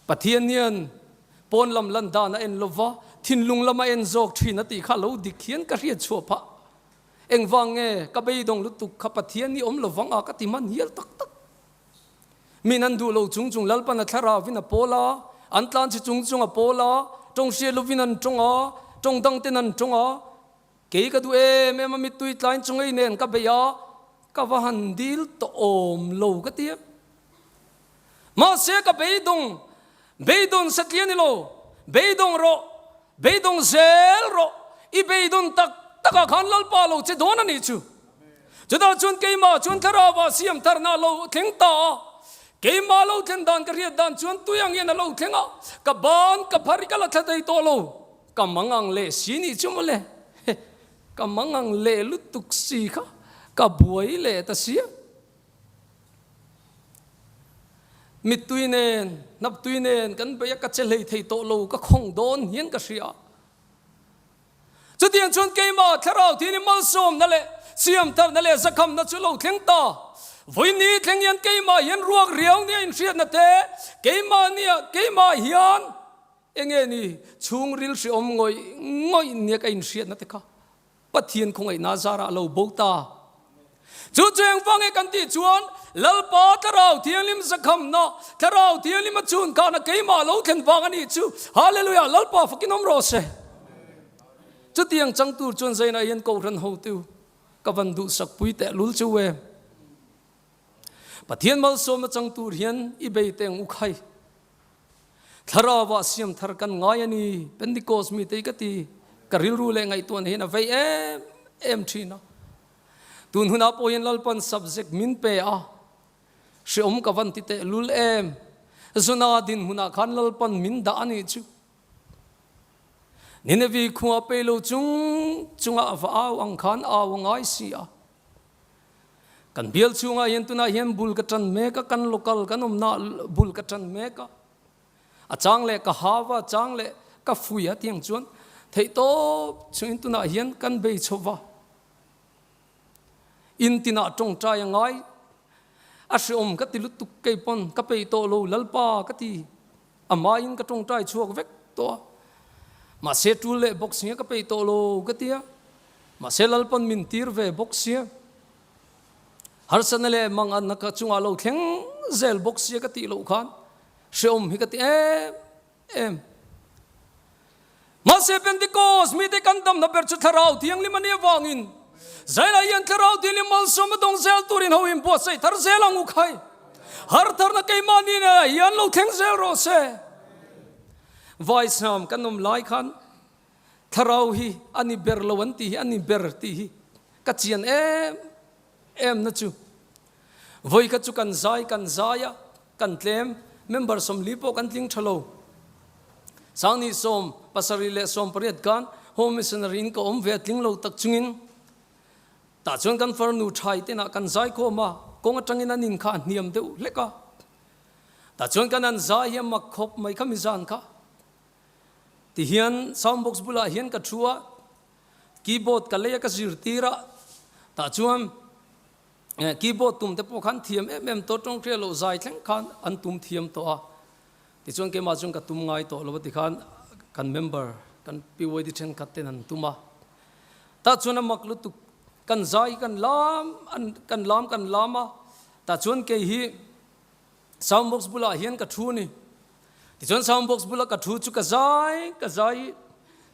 Pathian hian pawn lam lan dan a en lo va, thinlung lam a en zawk thin a tih kha lo dik hian ka hriat chhuah phah. Engvang nge ka beidawng lutuk kha Pathian hi awm lo vang a ka ti hman hial tak tak. Min an duh lo chung chung Lalpan a thlarauin a pawl a, an tlan chhe chung chung a pawl a, tawng hriat lovin an tawng a, tawng dang ten an tawng a. Kei ka duh em em a mittui tlain chungei nen ka bei a, ka va han dil tawh awm lo ka ti a. Mahse ka beidawng, beidawn satliah ni lo, beidawng rawh, beidawng zel rawh, i beidawn tak takah khan Lalpa lo che dawn a nih chu. Chutah chuan keimah chuan thlarauah siam tharna a lo thleng ta a, keimah lo thlen dan ka hriat dan chuan tui ang hian a lo thleng a, ka ban ka phar i ka la thla thei tawh lo, ka mangang leh si nih chu mawle, ka mangang leh lutuk si kha ka buai leh ta sia. Mittui nen, hnaptui nen kan bei a, ka che hlei thei tawh lo, ka khawng dawn hian ka hria. Chutiang chuan keimah thlarau thil hi malsawmna leh siamtharna leh zakhamna chu lo thleng ta. Vawiini thleng hian keimah hian ruak riau nia inhriatna te, keimah nia, keimah hian enge ni chhungril hreawm ngawih ngawih nia ka inhriatna te kha Pathian khawngaihna zarah a lo bo ta. Chu chu engvang nge kan tih chuan Lalpa Thlarau Thianghlim zakhamna, Thlarau Thianghlim a chhun khana keimah lo thlen vang a nih chu. Hallelujah! Lalpa fakin awm rawh se. Chutiang chang tur chuan zainah hian Kohhran hotu ka van duhsak pui teh lul chu em. Pathian malsawmna chang tur hian i bei teng u khai. Thlarauah siam thar kan ngai a ni, Pentecost mite hi ka ti, ka rilru leh ngaihtuahna hian a vei em em thin a. Tun hunah pawh hian Lalpan subject min pe a, hreawm ka van ti teh lul em. Zuna dinhmunah khan Lalpan min dah a nih chu. Ninevi khua pe lo chung chungah a va au ang khan au a ngai si a. Kan bial chhungah hian tunah hian bul ka tan mek a, kan local kan awmna bul ka tan mek a. A chang leh ka hau a, a chang leh ka fui a tiang chuan theihtawp chungin tunah hian kan bei chho va. In tinah tawngtai a ngai, a hreawm ka ti lutuk kei pawn ka peih tawh lo Lalpa ka ti. Amaiin ka tawngtai chhuak vek tawh a, mahse tul leh bawk sia ka peih tawh lo ka ti a, mahse Lalpan min tir ve bawk sia, harsatna leh manganna ka chungah lo thleng zel bawk sia ka tih loh khan hrehawm hi ka ti em em. Mahse Pentecost mite kan damna ber chu Thlarau Thianghlim a nih avangin Zaila hian Thlarau Thianghlim malsawm a dawng zel turin ho in buatsaih thar zel ang u khai. Har tharna keimahni nena hian lo thleng zel rawh se. Vaisam kan awm lai khan Thlarau hi a ni ber lo an tih hi a ni ber tih hi ka chian em em na chu. Vawi kha chu kan zai kan zai a, kan tlem, member 40 pawh kan tling tha lo. Sangni 78 leh 18 khan Home Missionary in ka awm ve a tling lo tak chungin tah chuan kan farnu thai tenah kan zai khawm a, kawng atangin an in kha a hniam deuh hlek a. Tah chuan kan an zai hi a mak khawp mai kha mi zan kha. Ti hian sound box bulah hian ka thu a, keyboard ka lei a ka zirtir a, tah chuan keyboard tum te pawh khan thiam em em tawh tawnghriat loh zai thleng khan an tum thiam tawh a. Tichuan keimah chuan ka tum ngai tawh lo a tikhan kan member kan PYD thenkhat ten an tum a. Tah chuan a mak lutuk kan zai kan lam an kan lam kan lam a, tah chuan kei hi sound box bulah hian ka thu a ni. Tichuan sound box bula ka thu chu ka zai ka zai i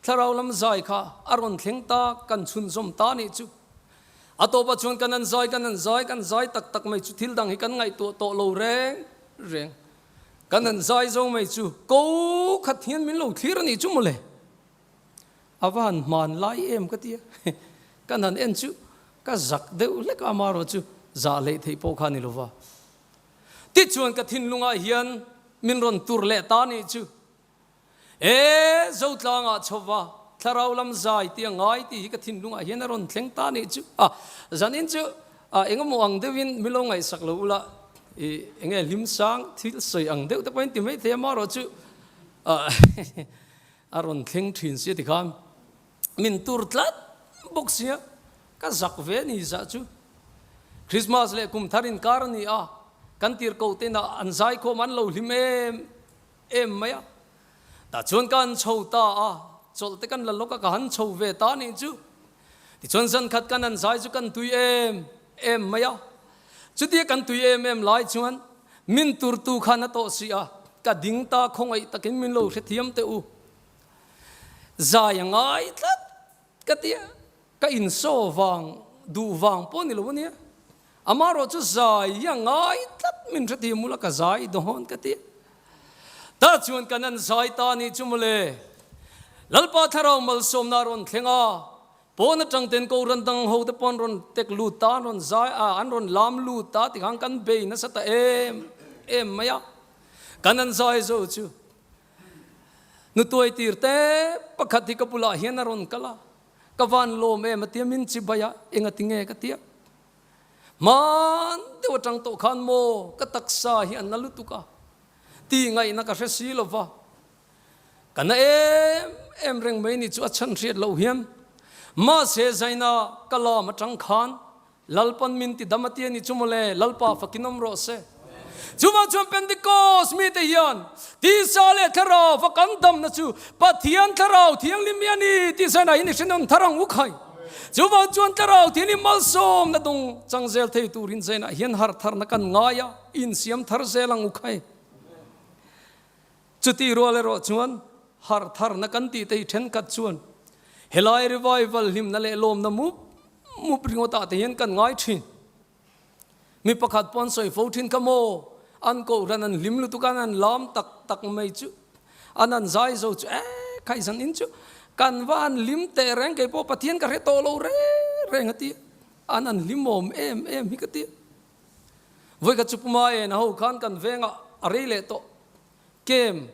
thlarau lam zai kha a rawn thleng ta kan chhunzawm ta nih chu. A tawpah chuan kan an zai kan an zai kan zai tak tak mai chu thil dang hi kan ngaihtuah tawh lo reng reng. Kan han zai zo mai chu ko khat hian min lo thlir a nih chu mawle. A va han hman lai em ka ti a, kan han en chu ka zak deuh hlek a amarawh chu zah hleih theih pawh kha a ni lo va. Tichuan ka thinlungah hian min rawn tur leh ta a nih chu. E Zotlangah chhova thlarau lam zai tih a ngai tih hi ka thinlungah hian a rawn thleng ta nih chu. A zanin chu a engemaw ang deuhin min lo ngaihsak lo ula i enge hlim sang thil sawi ang deuh te pawhin ti mai thei a marawh chu a a rawn thleng thin sia tikhan min tur tlat bawk sia ka zak ve ni zah chu. Christmas leh kum thar inkar a ni a kan tirhkoh te inah an zaikhawm an lo hlim em em mai a. Tah chuan ka han chho ta a, chawlh te kan la lawk a, ka han chho ve ta nih chu. Tichuan zan khat kan han zai chu kan tui em em mai a. Chutia kan tui em em lai chuan min turtu khan a tawh si a, ka ding ta khawngaih takin min lo hrethiam teh u. Zai a ngai tlat ka ti a. Ka insaw vang duh vang pawh ni lo ania. Amarawh chu zai hi a ngai tlat min hre ti mula ka zai dawn ka ti. Tah chuan kan an zai ta nih chu mawle. Lalpa thlarau malsawmna a rawn thleng a, pawn atang ten Kohhran dang ho te pawh an rawn tek lut ta, an rawn zai a, an rawn lam lut ta tikhan kan bei nasa ta em em mai a. Kan an zai zo chu nutuai tir te pakhat hi ka bulah hian a rawn kal a. Ka van lawm em a tia min chi bai a, enga ti nge ka tia. Hman deuh atang tawh khan maw ka taksa hi a na lutuk a, tih ngaihna ka hre si lo va. Ka na em em reng mai ni chu a chhan hriat loh hian. Mahse Zaina ka lam atang khan Lalpan min ti dam a ti a ni chu mawle, Lalpa fakin awm rawh se. Chuvang chuan Pentecost mite hian tisa leh thlarau va kan damna chu Pathian thlarau thianghlim hi a ni tih zainah hian i hre nawn thar ang u khai. Chuvang chuan thlarau thianghlim malsawmna dawng chang zel thei turin zainah hian harh tharna kan ngai a, insiam thar zel ang u khai. Chutih rual erawh chuan harh tharna kan tih te hi thenkhat chuan helai revival hlimna leh lawmna mup mup ringawtah te hian kan ngai thin. Mi pakhat pawh an sawi fo thin kha maw, an kohhran an hlim lutuk a, an han lam tak tak mai chu, an han zai zo chu eh khaihzan in chu kan va han hlim teh reng kei pawh Pathian ka hre tawh lo reng reng a ti a, an han hlimawm em em hi ka ti a. Vawikhat chu Puma en a ho khan kan vengah a rei leh tawh kem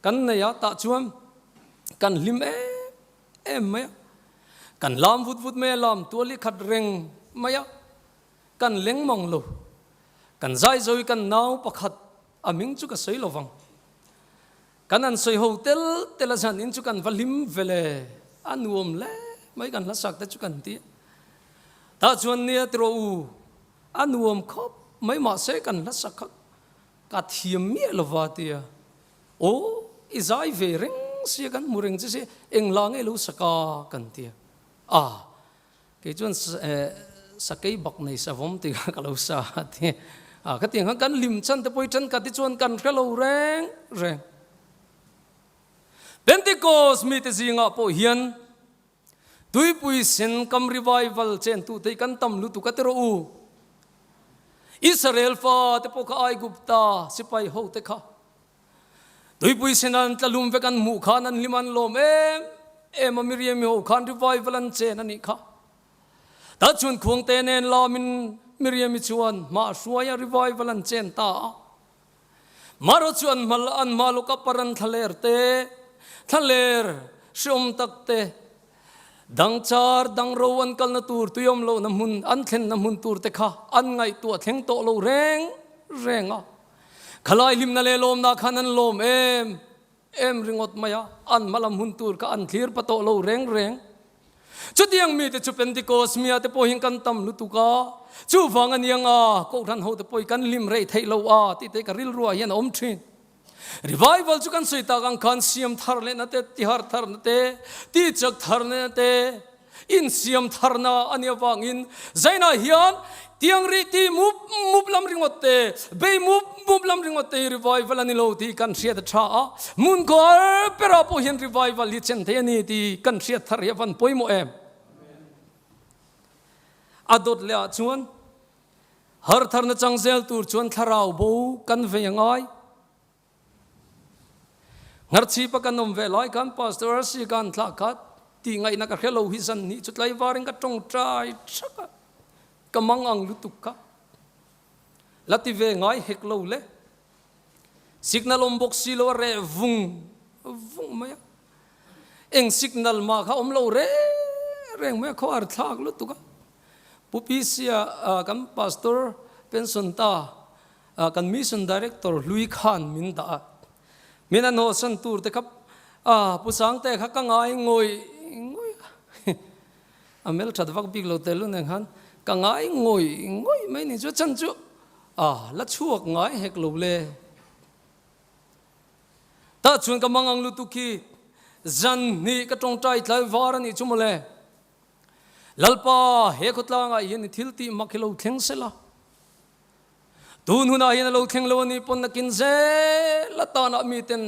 kan nei a, tah chuan kan hlim em em mai a, kan lam vut vut mai a, lam tual hi khat reng mai a, kan leng mang lo, kan zai zo hi kan nau pakhat a hming chu ka sawi lo vang, kan han sawi ho tel tel a zan in chu kan va hlim ve le, a nuam hle mai kan hlasak te chu kan ti a, tah chuan nia tiraw u a nuam khawp mai mahse kan hlasak kha Ka thiam miah lova tia. Aw, i zai ve reng sia kan hmu reng che sia, eng la nge lo saka kan tia. A, kei chuan sakei bak nei savawm tih kha ka lo sa a tia. A, khatiang khan kan lim chan te pawh i thenkhat hi chuan kan hre lo reng reng. Pentecost mite zingah pawh hian Tuipui sen kam revival chentute hi kan tam lutuk a ti rawh u. Israel fa te pawh kha Aigupta sipai ho te kha Tuipui sen an tlalum vek an hmuh khan an hlim an lawm em em a Miriam ho khan revival an chen a nih kha. Tah chuan khuangte nen lamin Miriam i chuan hma hruai a revival an chen ta a. Maro chu an hma an hma lawk a paran thlaler te, thlaler hreawm tak te, dangchar dangro an kalna tur tuiawm lohna hmun an thlenna hmun tur te kha an ngaihtuah thleng tawh lo reng reng a. Khalai hlimna leh lawmna khan an lawm em em ringawt mai a, an hmalam hun tur kha an thlir pa tawh lo reng reng. Chutiang mite chu Pentecost mia te pawhin kan tam lutuk a, chuvang a niang a, Kohhran hote pawhin kan hlim rei theih lo a tih te ka rilruah hian a awm thin. Revival chu kan sawi tak ang khan siam thar lehna te, tihar tharna te, tihchak tharna te, insiam tharna a nih avangin Zainah hian tiang rih ti mup mup lam ringawt te, bei mup mup lam ringawt te hi revival a ni lo tih kan hriat a tha a, hmun kawr berah pawh hian revival hi chen thei a ni tih kan hriat thar hi a van pawimawh em? A dawt leh ah chuan Har tharna chang zel tur chuan thlarau bo kan vei a ngai. Ngarchhipa kan awm ve lai khan Pastor RC khan thlah kha tih ngaihna ka hre lo hi zan hnih chu tlaivarin ka tawngtai thak a, ka mang ang lutuk kha. La ti ve ngai hek lo le. Signal awm bawk si lo a reh vung vung mai a. Eng signal mah kha awm lo reng reng mai a, khawhar thlak lutuk a. Pu Pisia kan Pastor pension ta kan Mission Director hlui khan min dah a, min an hawsan tur te kha Pu Sangte kha ka ngai ngawih ngawih a, a hmel that vak bik lo tel nen khan ka ngai ngawih ngawih mai ni chu chan chu la chhuak ngai hek lo le. Tah chuan ka mangang lutuk hi zan hnih ka tawngtai tlai var a nih chu mawle. Lalpa, he khawtlangah hian i thil tih mak hi lo thleng se la. Tun hunah hian a lo thleng lo a nih pawn nakin zel atanah miten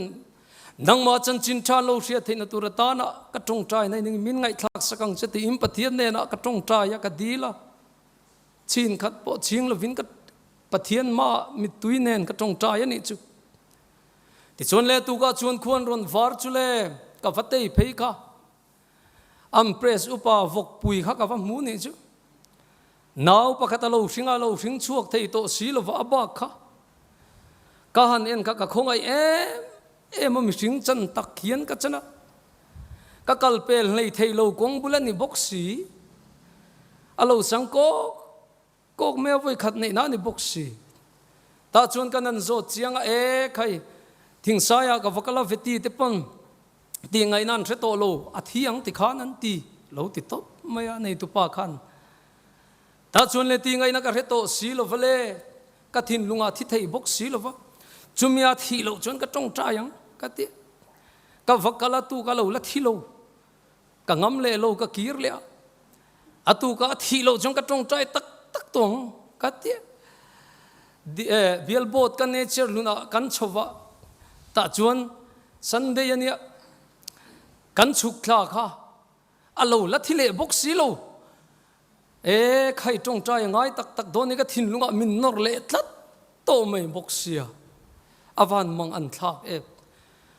nangmah chanchin tha lo hriat theihna tur atanah ka tawngtai na ning min ngaihthlak sak ang che tiin Pathian hnenah ka tawngtai a, ka dil a. Chin khat pawh ching lovin ka Pathian hmaah mittui nen ka tawngtai a nih chu. Tichuan le tukah chuan khuan rawn var chu le ka va tei phei kha. An press upa vawkpui kha ka va hmu nih chu. Nau pakhat a lo hring a, lo hring chhuak thei tawh si lova a bak kha. Ka han en kha ka khawngaih em em a mihring chan tak hian ka chan a. Ka kal pel hlei thei lo kawng bul a ni bawk si. A lo sang kawk kawk mai a vawi khat neih na a ni bawk si. Tah chuan kan han zawt chiang a, e khai thingsaiah ka va kal a veti te pawn Tih ngaihna an hre tawh lo, a thi ang ti khan an ti lo ti tawp mai a neitupa khan. Tah chuan le tih ngaihna ka hre tawh si lo va le, ka thinlungah thi thei bawk si lo va, chumia thih loh chuan ka tawngtai ang ka ti. Ka va kal a tu ka lo la thi lo, ka ngam leh lo ka kir leh a, a tu ka thih loh chuan ka tawngtai tak tak tawh ang ka ti. Bial board ka nature hlunah kan chho va, tah chuan Sunday a nia, kan chhuk thla kha a lo la thi leh bawk si lo. E khai tawngtai a ngai tak tak dawn ni ka thinlungah min nawr leh tlat tawh mai bawk sia, a van mang an thlak em.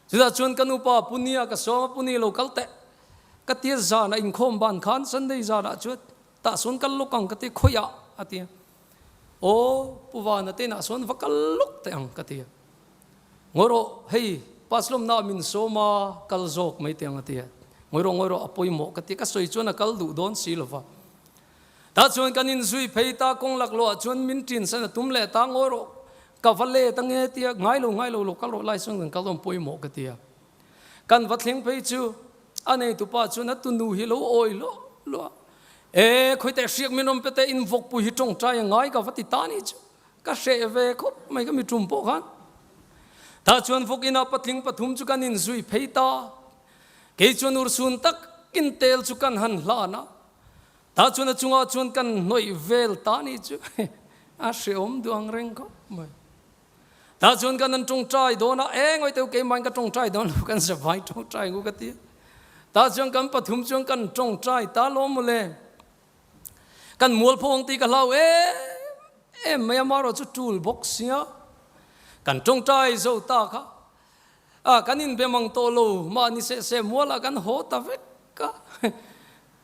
Chutah chuan ka nupa Punia ka sawm a, Puni lo kal teh ka tia zanah inkhawm ban khan Sunday zanah chuan tah sawn kal lawk ang ka ti khawiah a ti a. Aw, Pu Vana te inah sawn va kal lawk teh ang ka ti a. Ngawi rawh, hei pass lawmna ah min sawm a, kal zawk mai teh ang a ti a. Ngawi rawh, ngawi rawh, a pawimawh ka ti a, ka sawi chuan a kal duh dawn si lo va. Tah chuan kan inzui phei ta, kawng laklawh ah chuan min ṭin san a tum leh ta, ngawi rawh, ka va let ange a ti a, ngai lo, ngai lo, lo kal rawh lai sawn kan kal dawn pawimawh ka ti a. Kan va thleng phei chu a neitupa chuan a tunu hi lo awi luah luah a. E, khawiteh hriak min rawn pe teh in vawkpui hi tawngtai a ngai ka va ti ta ni chu. Ka hreh ve khawp mai ka mi tum pawh khan. Tah chuan vawk inah patling pathum chu kan inzui phei ta. Kei chuan urhsun takin tel chu kan han hlan a. Tah chuan a chungah chuan kan hnawih vel ta ni chu. A hrehawm duh ang reng khawp mai. Tah chuan kan an tawngtai dawn a, eng awih teu keimahin ka tawngtai dawn lo, kan zavai tawngtai ngu ka ti a. Tah chuan kan pathum chuan kan tawngtai ta lawm mawle. Kan mualpho ang tih ka hlau em em mai a, amaherawh chu tul bawk sia. Kan tawngtai zo ta kha, a kan inbe mang tawh lo, mahni seh seh mualah kan haw ta vek a.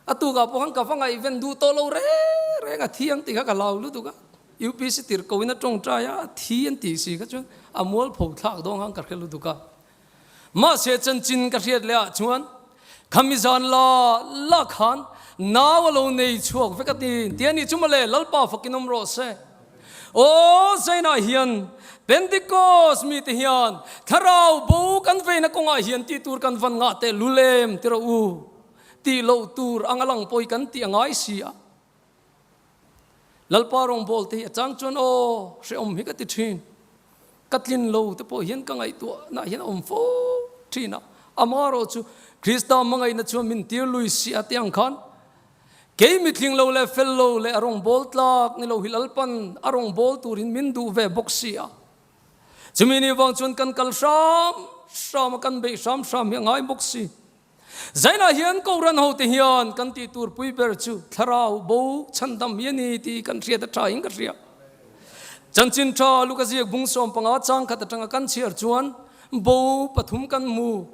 A tukah pawh khan ka va ngaihven duh tawh lo reng reng a thi ang tih kha ka hlau lutuk a. UPC tirh ko in a tawngtai a, a thi an tih si kha chuan a mualpho thlak dawn khan ka hre lutuk a. Mahse chanchin ka hriat leh ah chuan khami zan la la khan nau a lo nei chhuak vek a ti. Ti a nih chu mawle, Lalpa fakin awm rawh se. Aw, Zainah hian Pentecost mite hian thlarau bo kan veina kawngah hian tih tur kan van ngah teh lul em ti rawh u, tih loh tur anga lang pawi kan tih a ngai si a. Lalpa rawngbâwl te hi a chang chuan aw, hrehawm hi ka ti ṭhin. Ka tlin lo te pawh hian ka ngaihtuahna hian a awm fo ṭhin a. Amaherawh chu Krista hmangaihna chuan min tir lui si a tih ang khan Kei mitling lo leh fel lo leh a rawngbâwl tlâk ni lo hi Lalpan a rawngbâwl tûrin min duh ve bawk si a. Chumi ni vâng chuan kan kal hrâm hrâm a, kan beih hrâm hrâm hi a ngai bawk si. Zainah hian Kohhran hote hian kan tih tûr pui ber chu thlarau bo chhandam hi a ni tih kan hriat a ṭhain ka hria. Chanchin ṭha Luka ziak bung 15 chang khat aṭanga kan chhiar chuan bo pathum kan hmu.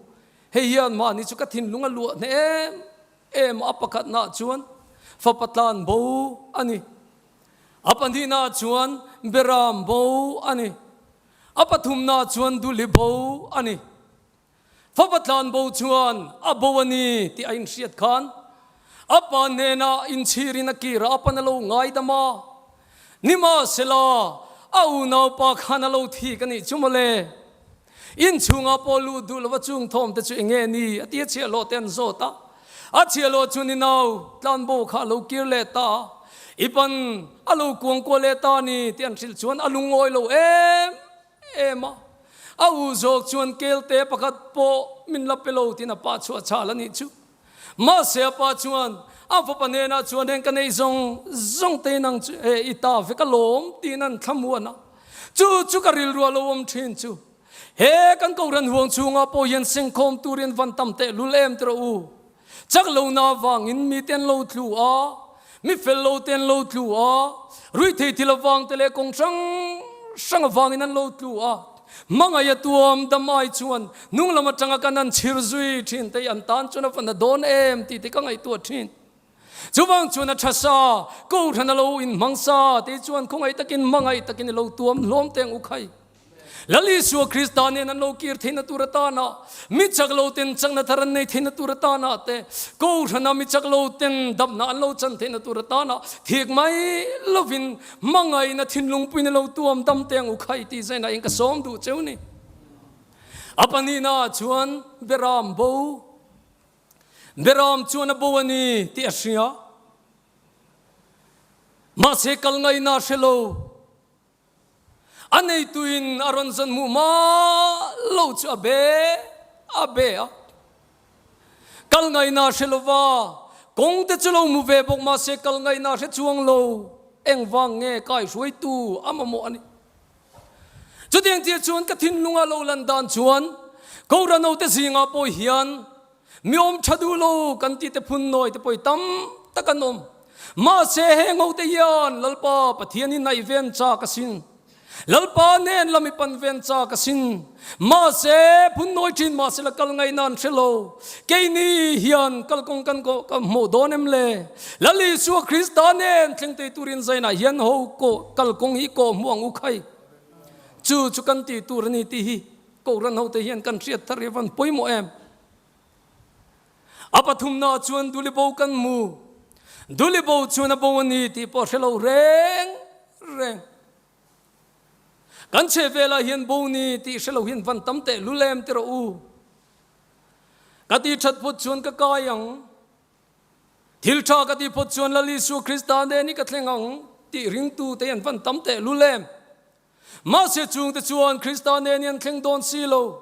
Hei hian mahni chu ka thinlung a luah hneh em Em a pakhatnaah chuan fapa tlan bo a ni. A pahnihnaah chuan beram bo a ni. A pathumnaah chuan duli bo a ni. Fapa tlan bo chuan a bo a ni tih a inhriat khan a pa hnenah inchhirin a kir a, a pan a lo ngaidam a. Nimahsela, a unaupa khan a lo thik a nih chu mawle. Inchhungah pawh luh duh lova chung thawm te chu eng nge ni? a ti a chhiahhlawh te an zawt a. A chhiahhlawh chu ni nau, tlanbo kha a lo kir leh ta a, i pan a lo kuang kual leh ta a ni tih an hrilh chuan a lungawi lo em em a. A u zawk chuan kelte pakhat pawh min la pe lo tiin a pa chhuah chhal a nih chu. Mahse a pa chuan a fapa hnenah chuan heng ka neih zawng zawng te in ang chu e i ta vek alawm tiin an thlamuan a. Chu chu ka rilru a lo awm thin chu. He kan Kohhran huang chhungah pawh hian sengkhawm turin van tam teh lul em ti rawh u. Chak lohna avangin mi te an lo tlu a, mi fel lo te an lo tlu a, ruihthei thil avang te leh kawng hrang hrang avangin an lo tlu a. Hmangaih a tuam dam ai chuan hnung lam atanga kan han chhir zui thin te hi an tan chuan a va na dawn em tih te ka ngaihtuah thin. Chuvang chuan a tha sa, Kohhran a lo inhmang sa tih chuan khawngaih takin hmangaih takin i lo tuam hlawm teng u khai. Lal Isua Krista nen an lo kir theihna tur atana mi chak lo ten chakna thar an nei theihna tur atana te, Kohhrana mi chak lo ten damna an lo chan theihna tur atana thik mai lovin hmangaihna thinlungpuiin i lo tuam dam teng u khai tih zainah in ka sawm duh cheu ni. A pahnihna ah chuan Beram bo Beram chuan a bo a ni tih a hria. Mahse kal ngaihna a hre lo. A neituin a rawn zawn hmuh hma lo chu a be a be a. Kal ngaihna a hre lo va, kawng te chu lo hmu ve bawk mahse kal ngaihna a hre chuang lo. Engvang nge kaihruaitu a mamawh a ni. Chutiang chiah chuan ka thinlunga lo lan dan chuan Kohhran hote zingah pawh hian mi awm tha duh lo kan tih te phun nawi te pawh hi tam tak an awm. Mahse heng hote hian Lalpa Pathian hi naih ven chak asin. Lalpa nen lam i pan ven chak asin. Mahse phun nawi thin mahse la kal ngaihna an hre lo. Keini hian kalkawng kan hmuh dawn em le? Lal Isua Krista nen thleng thei turin zainah hian ho kalkawng hi kawh hmuh ang u khai. Chu chu kan tih tur a ni tih hi Kohhran hote hian kan hriat thar hi a van pawimawh em? A pathumnaah chuan Dulibo kan hmu. Dulibo chuan a bo a ni tih pawh hre lo reng reng. Kan chhehvelah hian bo ni tih hre lo hian van tam teh lul em ti rawh u. Ka tih that phawt chuan ka kai ang. Thil tha ka tih phawt chuan Lal Isua Krista nen hi ka thleng ang tih ringtu te hian van tam teh lul em. Mahse chungte chuan Krista nen hi an thleng dawn si lo.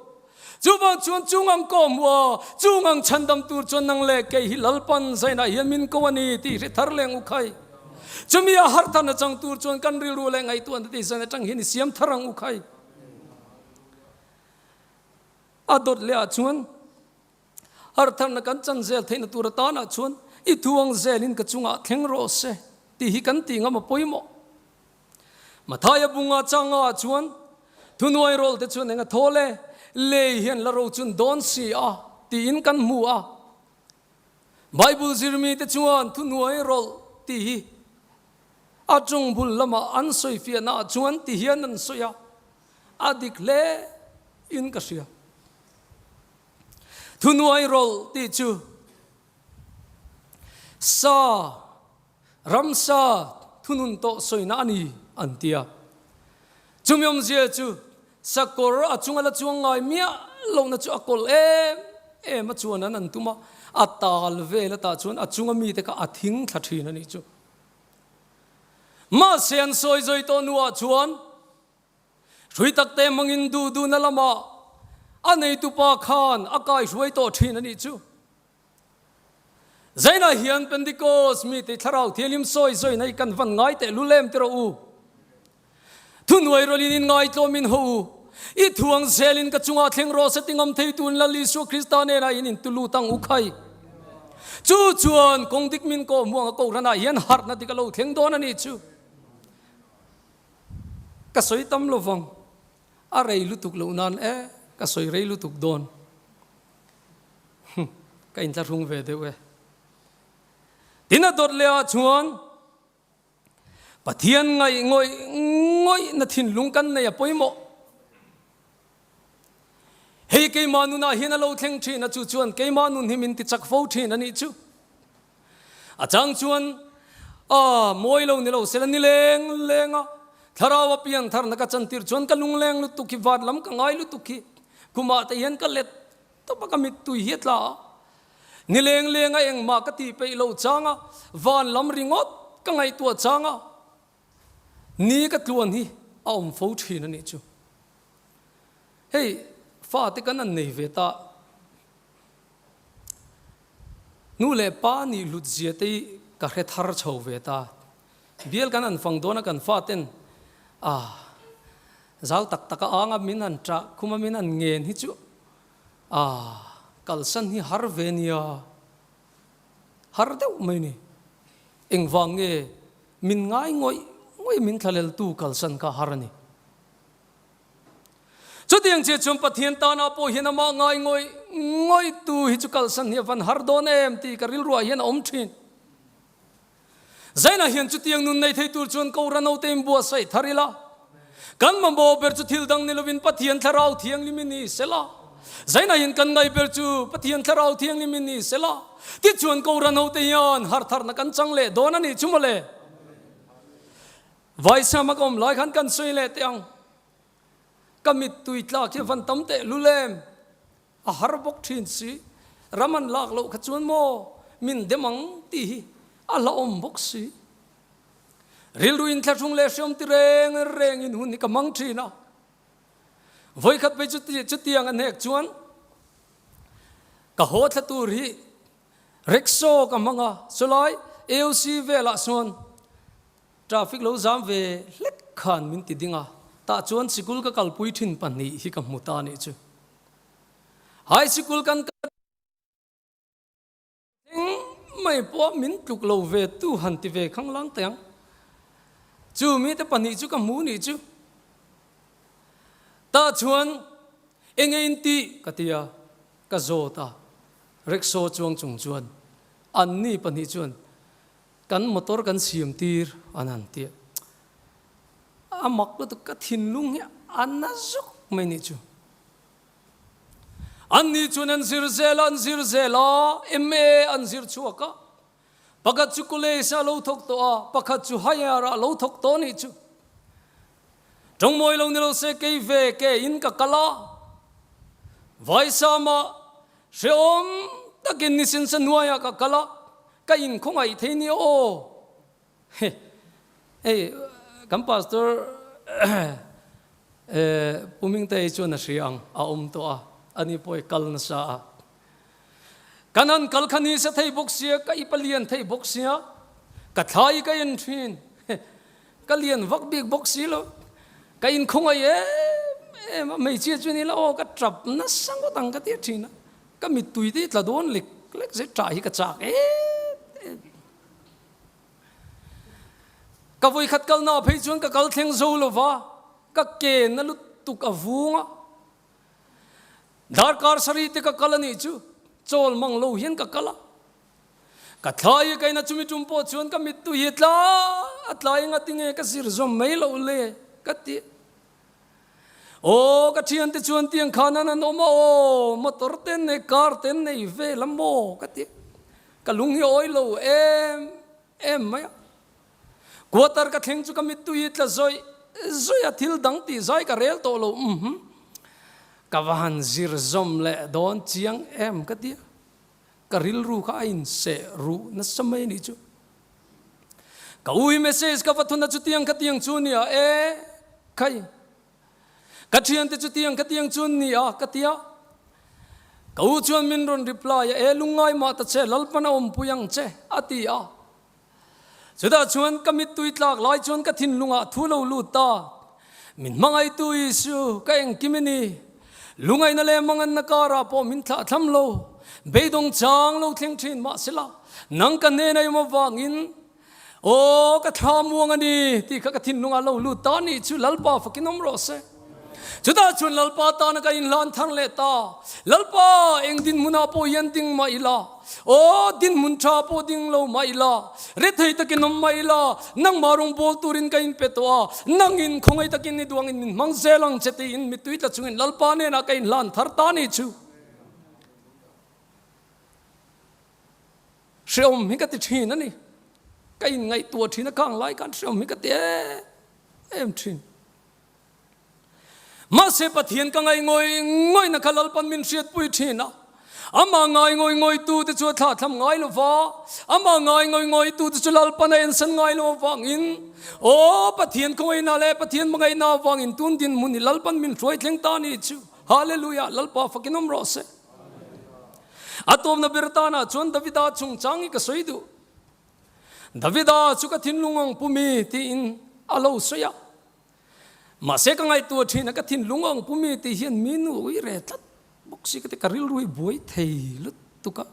Chuvang chuan chung ang kawm hmu a, chung ang chhandam tur chuan nang leh kei hi Lalpan zainah hian min ko a ni tih hre thar leng u khai. Chumi a har tharna chang tur chuan kan rilru leh ngaihtuahna te zain atang hian i siam thar ang u khai. A dawt leh ah chuan har tharna kan chan zel theihna tur atanah chuan i thuang zelin ka chungah thleng rawh se tih hi kan tih ngam a pawimawh. Mathaia bunga changa ah chuan thunuai rawlte te chuan eng a thawl e, lei hian la ro chun dawn si a tiin kan hmu a. Bible zirmi te chuan thunuai rawlh tih hi a chung bul lamah an sawi fiahna ah chuan ti hian an sawi a, a dik hle in ka hria. Thunuai rawlh tih chu sa, ramsa thunun tawh sawina a ni an ti a. Chumi awmzia chu sakawr a chunga la chuang ngai miah lohna chu a kawlh em em a chuan an an tum a, a tal vel atah chuan a chunga mite kha a thing thla thin a nih chu. Mahse an sawi zawi tawh hnuah chuan hrui takte hmangin duh duhna lamah a neitupa khan a kaihruai tawh thin a nih chu. Zainah hian Pentecost mite Thlarau Thianghlim sawi zawina hi kan van ngai teh lul em ti rawh u. Thuhnuai rawlin in ngaitlawm in haw u. I thuang zelin ka chungah thleng rawh se ti ngam thei tun Lal Isua Krista nenah in intulut ang u khai. Chu chuan kawng dik min kawh hmuang a kohhranah hian harhna dik a lo thleng dawn a nih chu. Ka sawi tam lovang. A rei lutuk loh nan e, ka sawi rei lutuk dawn. Ka inthlahrung ve deuh e. Tin a dawt leh ah chuan Pathian ngaih ngawih ngawih na thinlung kan nei a pawimawh. Hei keimah nunah hian a lo thleng thin a, chu chuan keimah nun hi min ti chak fo thin a nih chu. A chang chuan a mawi lo ni lo sela nileng leng a thlarau a pian tharna ka chantir chuan ka lungleng lutuk hi van lam ka ngai lutuk hi khumah te hian ka let tawp a ka mittui hi a tla a. Nileng leng a engmah ka tih peih lo chang a van lam ringawt ka ngaihtuah chang a ni ka tluan hi a awm fo thin a nih chu. Hei fate kan an nei ve ta. Nu leh pa nih hlut zia te hi ka hre thar chho ve ta. Bial kan han fang dawn a kan faten a zau tak tak a ang a min han ṭah khum a min han ngen hi chu a kalsan hi har ve nia, har deuh mai ni. Engvang nge min ngai ngawih ngawih min thlaleltu kalsan kha har a ni. Chutiang chiah chuan Pathian tana pawh hian amah ngai ngawih ngawihtu hi chu kalsan hi a van har dawn em tih ka rilruah hian a awm thin. Zainah hian chutiang nun nei thei tur chuan Kohhran naute in buatsaih thar ila, kan mamawh ber chu thil dang ni lovin Pathian Thlarau Thianghlim i ni sela. Zainah hian kan ngaih ber chu Pathian Thlarau Thianghlim i ni sela. Tichuan Kohhran naute hian hartharna kan chang leh dawn a nih chu mawle. Vaisama ka awm lai khan kan sawi leh teh ang. Ka mittui tlak hi a van tam teh lul em? A har bawk thin si. Ram an lak loh kha chuan maw min dem ang tih hi a hlauhawm bawk si. Rilru inthlahrung leh hreawm ti reng rengin hun hi ka hmang thin a. Vawikhat phei chu chutiang a hnek chuan ka haw thla tur hi rickshaw ka hmang a, chulai AOC velah chuan Traffic lo zam ve hlek khan min ti ding a, tah chuan sikul ka kalpui thin pahnih hi ka hmu ta anih chu. High sikul kan kal thleng mai pawh min tluk lo ve tu han ti ve khang lang teh ang. Chu mite pahnih chu ka hmu nih chu. Tah chuan enge in tih ka ti a, ka zawt a, rickshaw chuang chung chuan anni pahnih chuan Kan motor kan siam tir an han ti a, a mak lutuk ka thinlung hi a na zuk mai nih chu. An ni chuan an zir zel a, an zir zel a, MA an zir chhuak a, pakhat chu college ah a lo thawk tawh a, pakhat chu higher ah a lo thawk tawh nih chu. Tawngmawi lo ni lo se kei ve ke in ka kal a, Vaisama hrehawm takin nisinsa hnuaiah ka kal a, Ka inkhawngaih thei nia aw. Hei kan pastor Pu Mingtei chuan a hria ang, a awm tawh a, ani pawh i kal nasa a. Kan han kal kha ni se thei bawk sia, ka i palian thei bawk sia, ka thlai ka en thin, ka lian vak bik bawk si lo, ka inkhawngaih em em a, hmeichhia chu ni la aw ka tap nasa ngawt ang ka ti thin a. Ka mittui te hi tla dawn lek lek zet ṭah hi ka chak em em. Ka vawikhat kalna phei chuan ka kal thleng zo lo va, ka ke na lutuk a vung a. Darkar sarih te ka kal a nih chu, chawl mang lo hian ka kal a. Ka thlai hi ka ina chumi tum pawh chuan ka mittui hi tla a tlai engatinge ka zir zawm mai loh le ka ti. Aw ka thiante chuan tiang khan an an awm a aw motor te an nei car te an nei vel a maw ka ti ka lung hi awi lo em em mai a quarter ka thleng chu ka mittui hi tla zawih. zuih a, thil dang tih zai ka rel tawh lo umm ka va han zir zawm leh dawn chiang em ka ti a, ka rilru kha a inseh ruh nasa mai a nih chu. Ka ui message ka va thun a chutiang ka tiang chu nia e khai. Ka thiante chu tiang ka tiang chu ni a ka ti a. Ka u chuan min rawn reply a, E lungngai mah ta che, Lalpan a awmpui ang che, a ti a. Chutah chuan ka mittui tlak lai chuan ka thinlungah thu lo lut ta. Min hmangaihtu Isu, ka engkim i ni. Lungaihna leh manganna karah pawh min thlah thlam lo. Beidawng chang lo thleng thin mahsela, nang ka hnena i awm avangin Aw, ka thla muang a ni tih kha ka thinlungah lo lut ta nih chu Lalpa fakin awm rawh se. Chutah chuan Lalpa tana ka inhlan thar leh ta. Lalpa, eng dinhmunah pawh hian ding mah ila, aw, dinhmun tha pawh ding lo mah ila, rethei takin awm mah ila, nangmah rawngbâwl turin ka inpe tawh a, nangin khawngaih takin i duangin min hmang zel ang che tiin mittui tla chungin Lalpa hnenah ka inhlan thar ta nih chu. Hreawm hi ka ti thin a ni. Ka inngaihtuah thin a, khang lai khan hreawm hi ka ti em em thin. Mahse Pathian ka ngaih ngawih ngawihna kha Lalpan min hriatpui thin a. Amah ngai ngawih ngawihtu te chu a thlahthlam ngai lo va, amah ngai ngawih ngawihtu te chu Lalpan a ensan ngai lo avangin, aw Pathian khawngaihna leh Pathian hmangaihna avangin tun dinhmun hi Lalpan min hruai thleng ta a ni chu. Hallelujah! Lalpa fakin awm rawh se. A tawmna ber tanah chuan Davida chungchang hi ka sawi duh. Davida chu ka thinlung ang pumi tiin a lo sawi a. Mahse ka ngaihtuah thin a, ka thinlung ang pumi tih hian mi nu ui re tlat bawk si ka ti, ka rilru hi buai thei lutuk a.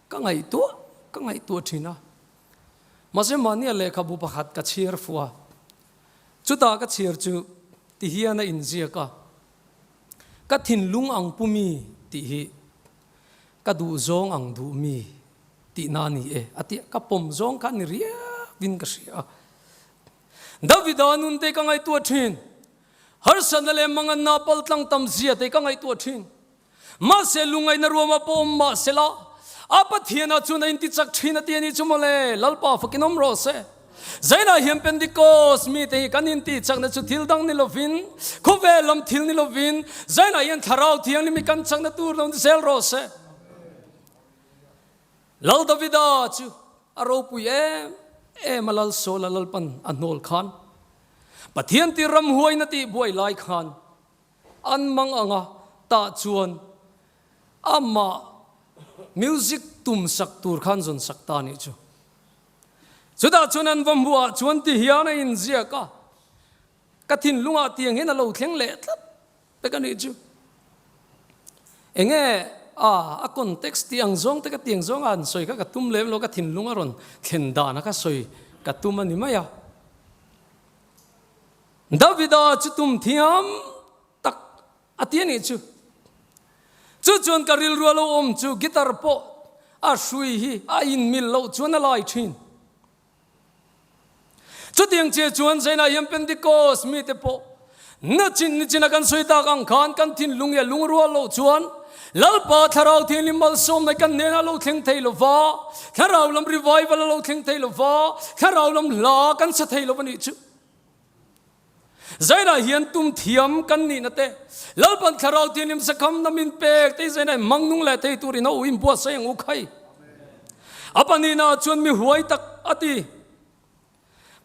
Ka ngaihtuah ka ngaihtuah thin a. Mahse mahnia lehkhabu pakhat ka chhiar fuh a. Chutah ka chhiar chu ti hian a inziak a. Ka thinlung ang pu mi tih hi ka duh zawng ang duh mi tihna a ni e a ti a, ka pawm zawng kha ni riauin ka hria a. Davida nun te ka ngaihtuah thin, harsatna leh manganna paltlang tam zia te ka ngaihtuah thin. Mahse lungaihna ruama pawh awm mah sela, a Pathianah chuan a intichak thin a ti a nih chu mawle, Lalpa fakin awm rawh se. Zainah hian Pentecost mite hi kan intihchakna chu thil dang ni lovin, khawvel lam thil ni lovin, zainah hian Thlarau Thianghlim hi kan chakna tur lo ni zel rawh se. Lal Davida chu a ropui em em a, Lal Saula Lalpan a hnawl khan, Pathian tir ramhuaina tih buai lai khan an mang anga tah chuan amah music tum sak tur khan zawn sak ta nih chu. Chutah chuan an va hmuh ah chuan ti hian a inziak a, ka thinlungah tiang hian a lo thleng leh tlat pek a nih chu. Enge a a context tih ang zawng te ka tiang zawng a han sawi kha ka tum lem lo, ka thinlung a rawn thlen dan a kha sawi ka tum a ni mai a. Davida chu tum thiam tak A ti a nih chu. Chu chuan ka rilru a lo awm chu guitar pawh a hrui hi a inmil loh chuan a lai thin. Chutiang chiah chuan Zainah hian Pentecost mite pawh nachin nichin a kan sawi tak ang khan kan thinlung leh lungrual loh chuan Lalpa Thlarau Thianghlim malsawmna kan hnenah a lo thleng thei lo va, Thlarau lam revival a lo thleng thei lo va, Thlarau lam hla kan sa thei lo a nih chu. Zainah hian tum thiam kan nihna te, Lalpan Thlarau Thianghlim sakhamna min pek te hi zainah hi mang nung leh thei turin a u inbuatsaih ang u khai. A pahnihna chuan mi huai tak a ti.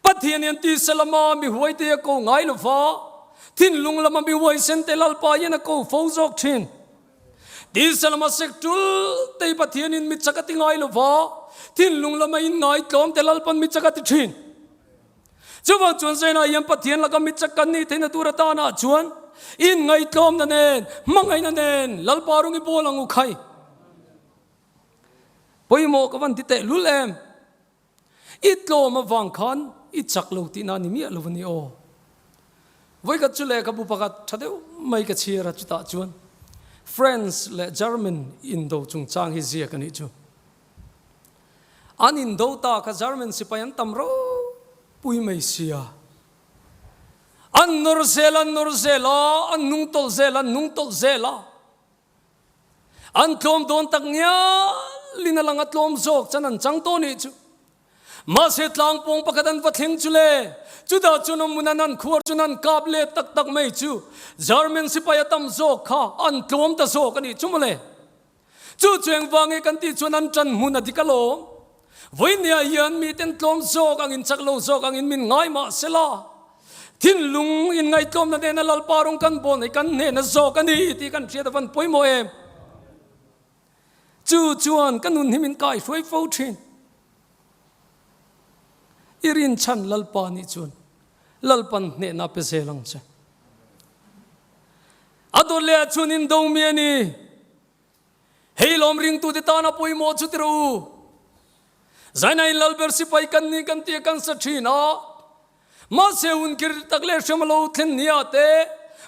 Pathian hian tisa lama mi huai te a ko ngai lo va, thinlung lama mi huaisen te Lalpa hian a ko fo zawk thin. Tisa lama sek tul te hi Pathianin mi chak a ti ngai lo va, thinlung lama inngaitlawm te Lalpan mi chak a ti thin. Chuvang chuan Zainah hian Pathian laka mi chak kan nih theihna tur atanah chuan inngaihtlawmna nen, hmangaihna nen Lalpa rawng i bawl ang u khai. Pawimawh ka van ti teh lul em? I tlawm avang khan i chak lo tihna ni miah lo a ni aw. Vawikhat chu lehkhabu pakhat tha deuh mai ka chhiar a, chutah chuan France leh German indo chungchang hi ziak a nih chu. An indo ta kha German sipai an tam ropui mai sia. An nawr zel, an nawr zel a, an nung tawlh zel, an nung tawlh zel a. An tlawm dawn tak ngialin a lang a tlawm zawk chan an chang tawh nih chu. Mahse tlangpawng pakhat an va thleng chu le, chutah chuan a hmun an an khuar chuan an kap let tak tak mai chu German sipai a tam zawk kha an tlawm ta zawk a nih chu mawle. Chu chu engvang nge kan tih chuan an ṭan hmun a dik alawm. Vawinia hian miten tlawm zawk angin chak lo zawk angin min ngai mah sela, thinlung inngaihtlawmna nena Lalpa rawng kan bawl nei kan hnehna zawk a ni tih kan hriat avan pawimawh em? Chu chuan ka nun hi min kaihruai fo thin. I rinchhan Lalpa nih chuan Lalpan hnehna pe zel ang che. A dawt leh ah chuan indo mi a ni. Hei lawm ringtute tana pawimawh chu tiro u. Zaina in lalber sipai kan ni kan tia kan sa thin a. Mahse hun kir tak leh hriam a lo thlen nia te,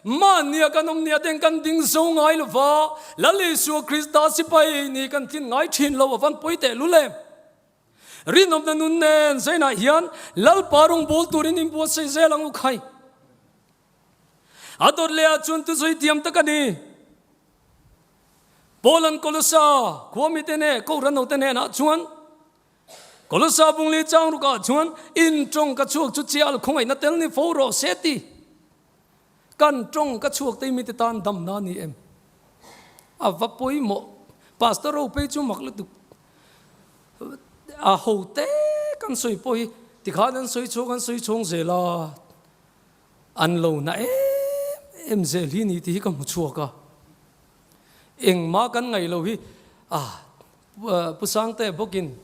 mahnia kan awm nia ten kan ding zo ngai lova, Lal Isua Krista sipai ni kan tlin ngai thin lo a van pawi teh lul em. Rinawmna nun nen zainah hian Lalpa rawngbâwl turin inbuatsaih zel ang u khai. A dawt leh ah chuan tusawi diam tak a ni. Paul-a'n Kolosa khua mite neh Kohhran hote hnenah chuan, Kolosa bungli chang rukah chuan in tawng ka chhuak chu chial khawngaihna tel ni fo rawh se ti. Kan tawng ka chhuak tei mite tan damna a ni em? A va pawimawh. Pastor Ropei chu mak lutuk. A hote kan sawi pawh hi tikhan an sawi chhuak an sawi chhawng zel a. An lo na em em zel hi ni tih hi ka hmu chhuak a, engmah kan ngaih lo hi a Pu Sangte bawkin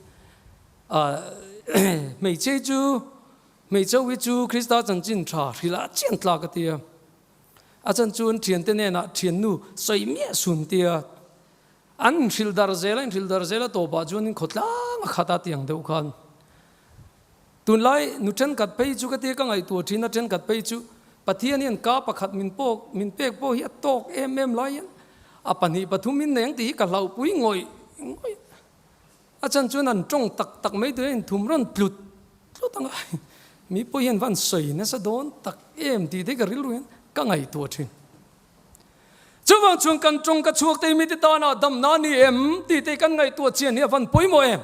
hmeichhe chu hmeichhe hi chu Krista chanchin tha hrilh ah chian tlak a ti a, a chan chu an thiante hnenah thiannu sawi miah sun tia an inhrilh dar zel a inhrilh dar zel a tawpah chuanin khawtlang a khat a tiang deuh khan. Tunlai nu thenkhat phei chu ka tia ka ngaihtuah thin a, thenkhat phei chu Pathian hian ka pakhat min pawk min pek pawh hi a tawk em em lai hian a pahnih pathum in neng tih hi ka hlauhpui ngawih ngawih. A chan chuan an tawng tak tak mai duh a inthum rawn tlut tlut ang a, mi pawh hian van sawi nasa dawn tak em tih te ka rilru hian ka ngaihtuah thin. Chuvang chuan kan tawng ka chhuak te hi mite tana damna a ni em tih te kan ngaihtuah chian hi a van pawimawh em.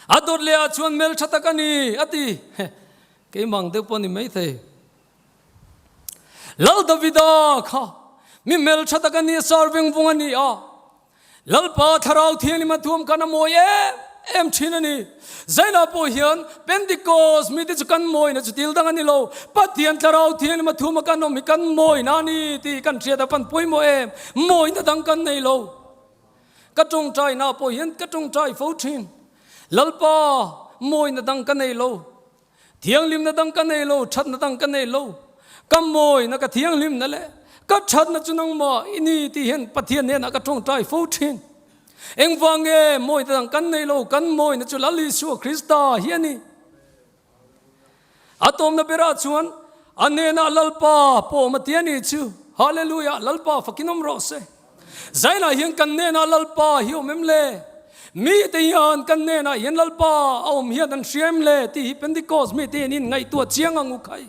A dawt leh ah chuan hmel tha tak a ni, a ti. Keimah ang deuh pawh a ni maithei. Lal Davida kha mi hmel tha tak a ni, sar veng vung a ni a. Lalpa Thlarau Thianghlim a thuam khan a mawi em em thin a ni. Zainah pawh hian Pentecost mite chu kan mawina chu til dang a ni lo. Pathian Thlarau Thianghlim a thuam a kan awm hi kan mawina a ni tih kan hriat a van pawimawh em. Mawina dang kan nei lo. Ka tawngtaina pawh hian ka tawngtai fo thin. Lalpa, mawina dang ka nei lo. Thianghlimna dang ka nei lo, thatna dang ka nei lo. Ka mawina, ka thianghlimna leh ka thatna chu nangmah i ni tih hian Pathian hnenah ka tawngtai fo thin. Engvang nge mawina dang kan nei lo, kan mawina chu Lal Isua Krista hi a ni. A tawmna berah chuan a hnenah Lalpa pawm a ti a ni chu. Hallelujah! Lalpa fakin awm rawh se. Zainah hian kan hnenah Lalpa hi awm em le? Mite hian kan hnenah hian Lalpa a awm hian an hria em le? Tih hi Pentecost mite hian in ngaihtuah chiang ang u khai.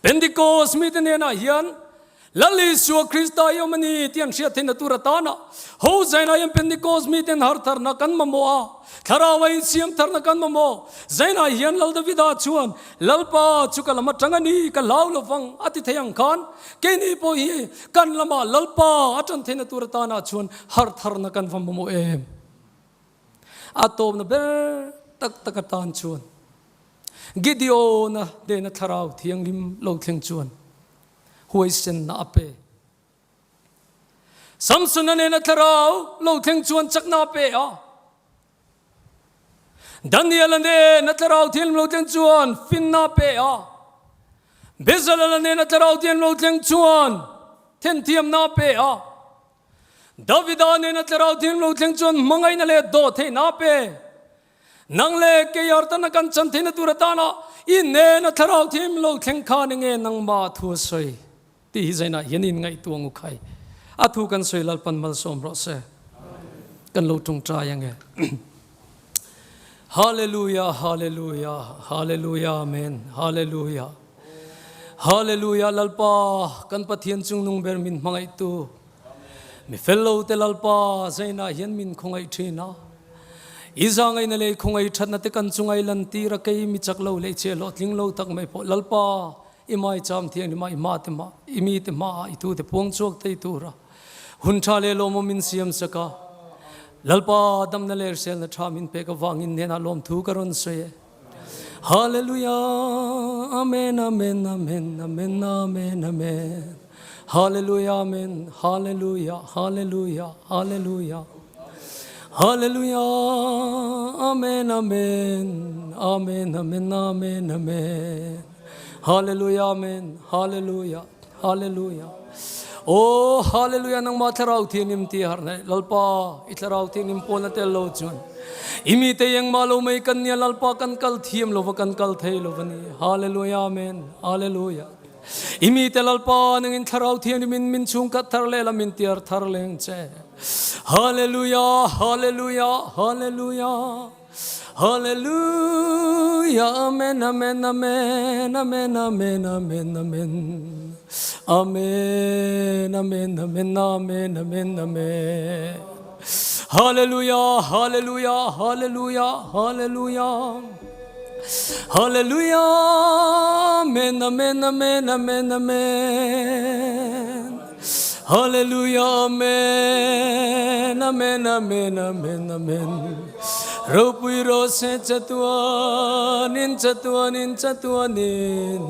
Pentecost mite hnenah hian Lal Isua Krista i awm a ni tih an hriat theihna tur atana ho zainah hian Pentecost miten har tharna kan mamawh a, thlarau a insiam tharna kan mamawh. Zainah hian Lal Davida chuan Lalpa chu ka lam atang a ni, ka hlau lovang a ti thei ang khan keini pawh hi kan lamah Lalpa a tan theihna tur atana chuan har tharna kan va mamawh em? A tawpna ber tak tak atan chuan Gideon-a hnena Thlarau Thianghlim lo thleng chuan huaisenna a pe. Samson-a nena Thlarau lo thleng chuan chakna a pe a. Daniel-a nena Thlarau Thianghlim lo thleng chuan finna a pe a. Bezalel-a nena Thlarau Thianghlim lo thleng chuan thenthiamna a pe a. Davida nena Thlarau Thianghlim lo thleng chuan hmangaihna leh dawhtheihna a pe. Nang leh kei artana kan chan theihna tur atana i nena thlarau thim lo thleng khan enge nangmah thu a sawi tih hi zainah hian in ngaihtuah ngu khai. A thu kan sawi Lalpan malsawm rawh se. Kan lo tawngtai ange. Hallelujah, Hallelujah, Hallelujah, Amen, Hallelujah. Hallelujah Lalpa kan Pathian chungnung ber min hmangaihtu. Mi fel lo te Lalpa zainah hian min khawngaih thin a. I zahngaihna leh i khawngaih thatna te kan chunga i lantir a, kei mi chak lo leh i chhiah hlawhtling lo tak mai pawh Lalpa, i maicham thianghlim a, i hma te hma, i mi te hmaah i thu te puang chhuak thei tura hun tha leh lawmawm min siam sak a. Lalpa, damna leh hriselna tha min pek avangin hnenah lawmthu ka rawn sawi e. Hallelujah, Amen, Amen, Amen, Amen, Amen, Amen. Hallelujah, Amen, Hallelujah, Hallelujah, Hallelujah. Hallelujah, Amen, Amen, Amen, Amen, Amen, Amen. Hallelujah, Amen, Hallelujah, Hallelujah. Oh, Hallelujah, nangmah thlarau thianghlim ti har nei Lalpa, i thlarau thianghlim pawl na tel lo chuan. I mi te engmah lo mai kan nia Lalpa kan kal thiam lova kan kal thei lova ni. Hallelujah, Amen, Hallelujah. I mi te Lalpa nangin thlarau thianghlim in min chung khat thar leh la min tiar thar leng che. Hallelujah, Hallelujah, Hallelujah. Hallelujah, Amen, Amen, Amen, Amen, Amen, Amen, Amen. Amen, Amen, Amen, Amen, Amen, Amen. Hallelujah, Hallelujah, Hallelujah, Hallelujah. Hallelujah, Amen, Amen, Amen, Amen, Amen. Hallelujah, Amen, Amen, Amen, Amen, Amen. Ropui rawh se chatuanin, chatuanin, chatuanin.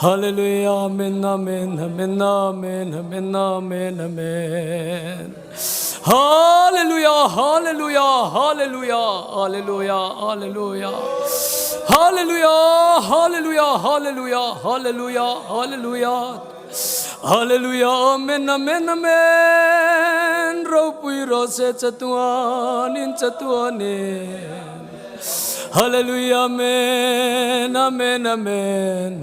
Hallelujah, Amen, Amen, Amen, Amen, Amen, Amen, Amen. Hallelujah, Hallelujah, Hallelujah, Hallelujah, Hallelujah. Hallelujah, Hallelujah, Hallelujah, Hallelujah, Hallelujah. Hallelujah, Amen, Amen, Amen. Ropui rawh se chatuanin, chatuanin. Hallelujah, Amen, Amen, Amen.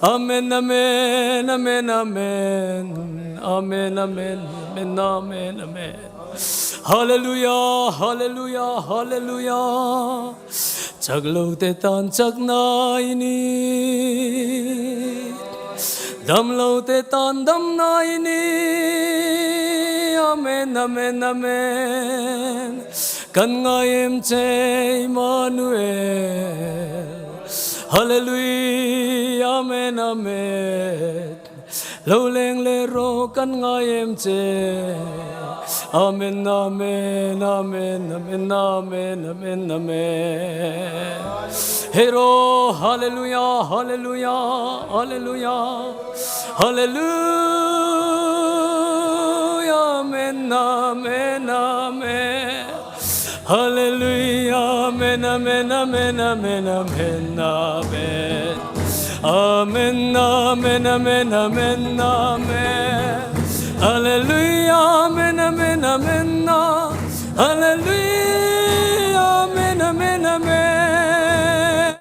Amen, Amen, Amen, Amen. Amen, Amen, Amen, Amen, Amen. Hallelujah, Hallelujah, Hallelujah. Chak lo te tan chak na i ni. Dam lo te tan dam na i ni. Amen, Amen, Amen. Kan ngai em che Immanuel. Hallelujah, Amen, Amen. Lo leng leh rawh kan ngai em che. Amen, Amen, Amen, Amen, Amen, Amen, Amen. Hei rawh, Hallelujah, Hallelujah, Hallelujah, Hallelujah, Amen, Amen, Amen. Hallelujah, Amen, Amen, Amen, Amen, Amen, Amen. Amen, Amen, Amen, Amen, Amen. Hallelujah, Amen, Amen, Amen, Hallelujah, Amen, Amen, Amen.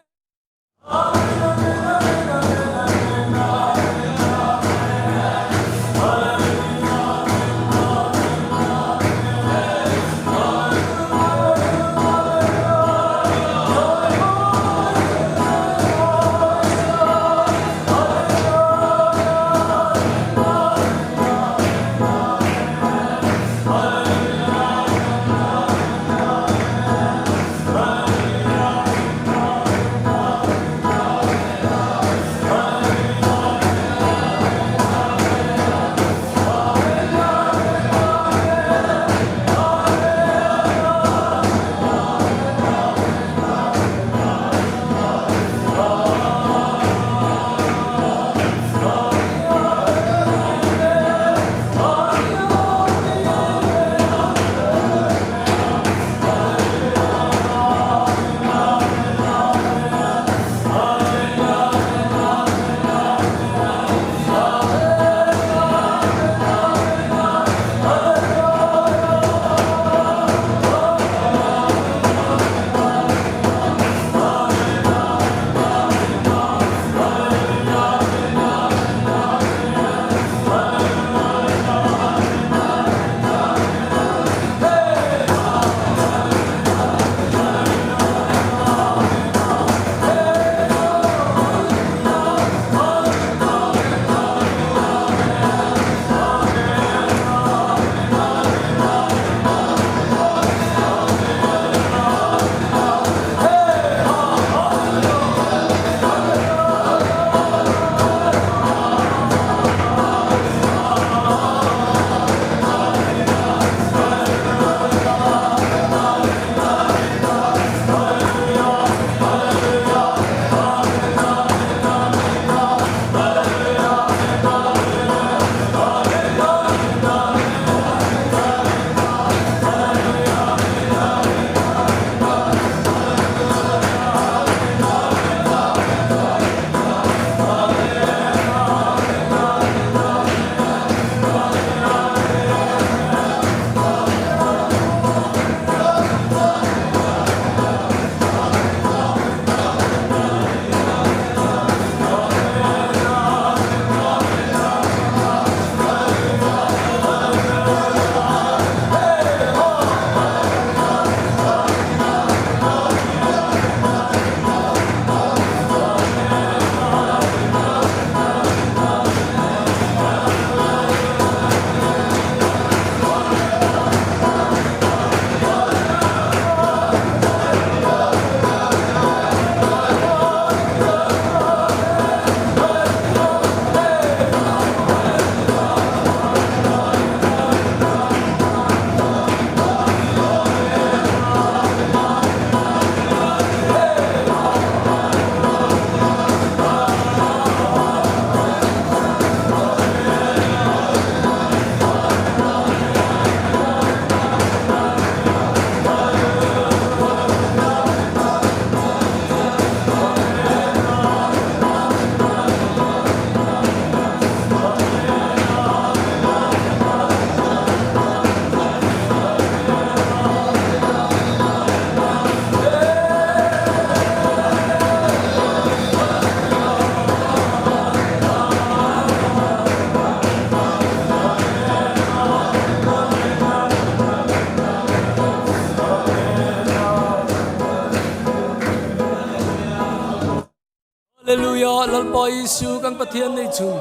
Lalpa Isu kan Pathian nei chhun.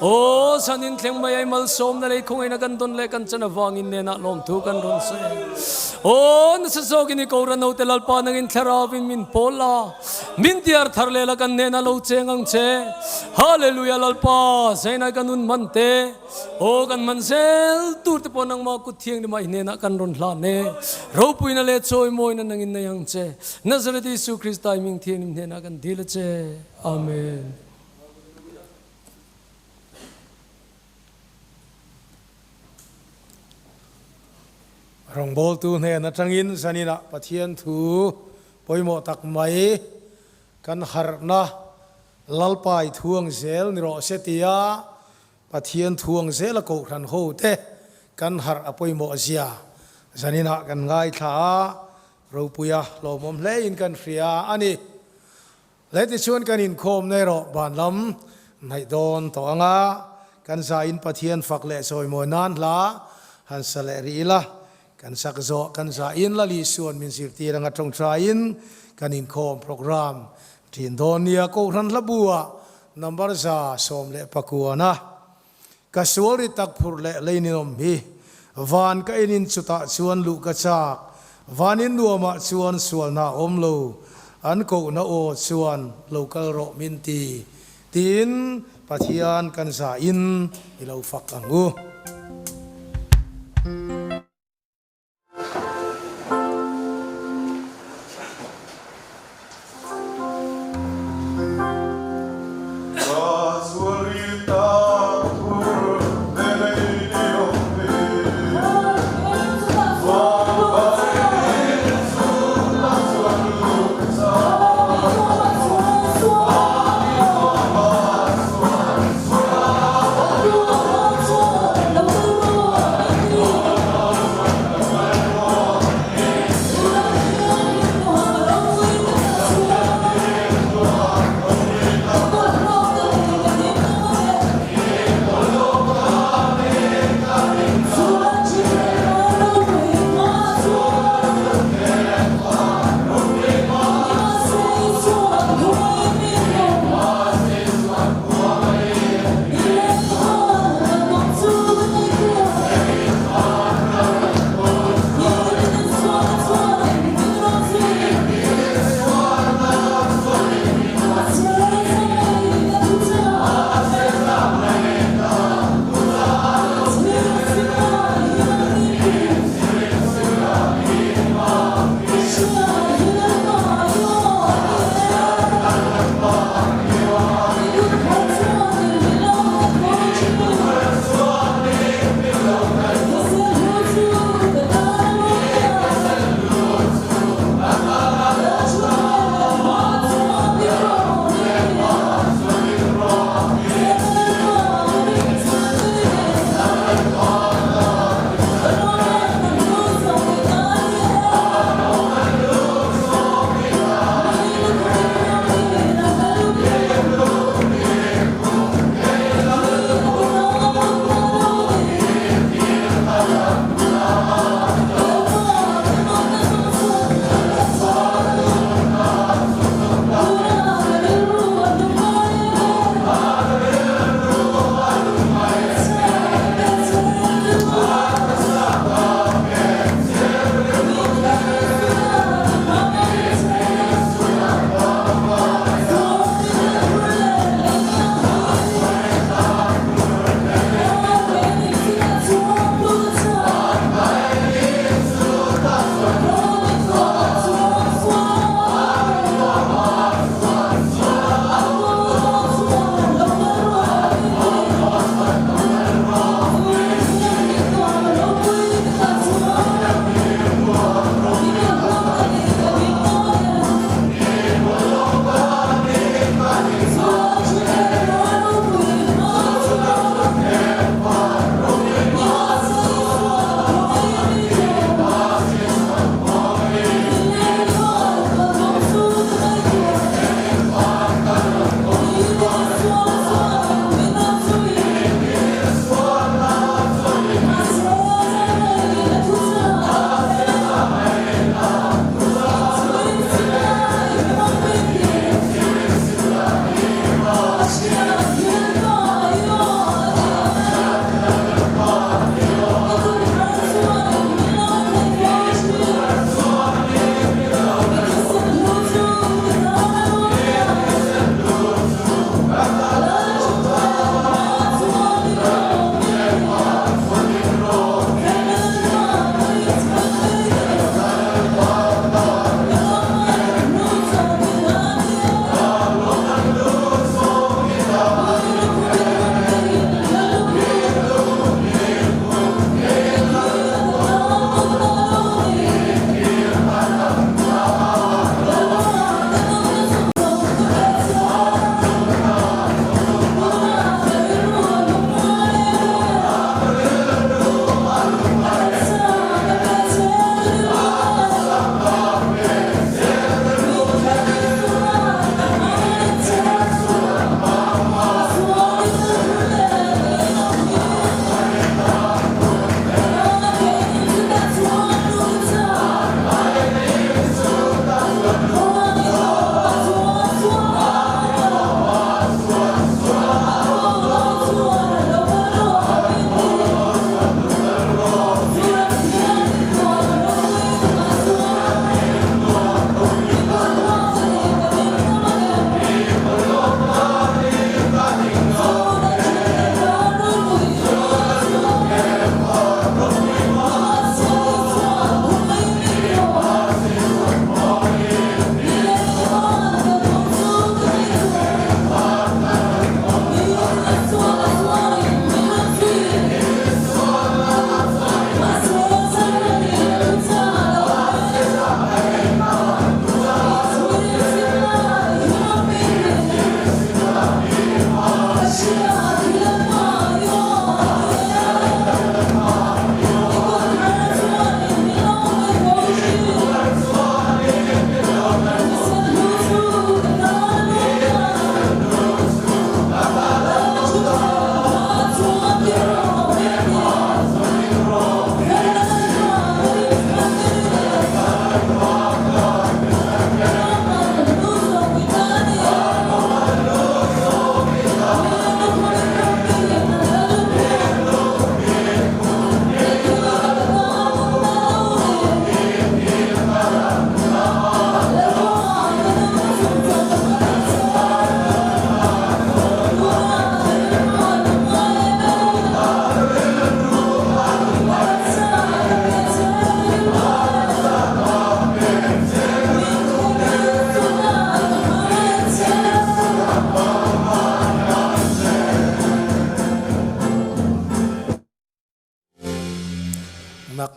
Aw, zanin thleng mai ai malsawmna lei khawngaihna kan dawn leh kan chan avangin nenah lawmthu kan rawn sawi a. Aw, nasa zawkin i Kohhran hote Lalpa nangin thlarauin min pawl la, min diar thar leh la kan hnenah lo cheng ang che. Hallelujah Lalpa, zainai ka nun man te. Aw kan man zel tur te pawh nangmah kut thianghlimah i hnenah kan rawn hlan e. Ropuina leh chawimawina nangin nei ang che. Nazareth Isu Krista i hming thianghlim hnenah kan dil a che. Amen. Rawngbawltu hnen atangin zaninah Pathian thu pawimawh tak mai kan harhna Lalpa i thuang zel ni rawh se tia Pathian thuang zela kohhran ho te kan harh a pawimawh zia zaninah kan ngaithla a, ropuia hlawmawm hlein kan hria a ni. Le tichuan kan inkhawm na erawh ban lam hnaih dawn tawh ang a, kan zain Pathian fak leh chawimawi nan hla han sa leh rih ila, kan sak zawh kan zain Lali Suan min zirtir anga tawngtaiin kan inkhawm programme thin dawn nia. Kohhran hlabu-ah Number 119 Ka sual ri tak phurh leh lei ninawm hi Van ka en in chutah chuan luh ka chak Van in nuamah chuan sualna a awm lo An kohna aw chuan lo kal rawh min ti Tiin Pathian kan za in i lo fak ang u.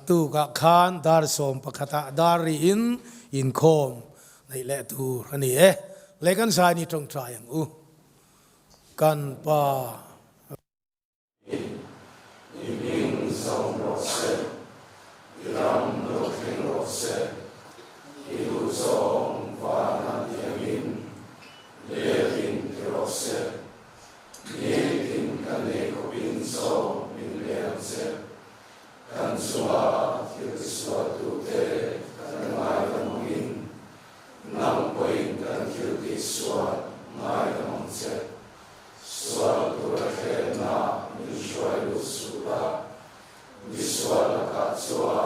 Naktukah khan dar 11ah dar riin inkhawm neih leh tur a ni e. Lei kan zai ni tawngtai ang u. Kan Pa. I hming zawng rawh se, i ram lo thleng rawh se, i duhzawng van a tiangin letin ti rawh se. Nitin kan ei khawpin chaw min pe ang che. Kan chunga thil tisualtute kan ngaidam angin, nang pawhin kan thil tihsual ngaidam ang che. Sual tura thlenna min hruai lut suh la, misual lakah chuan.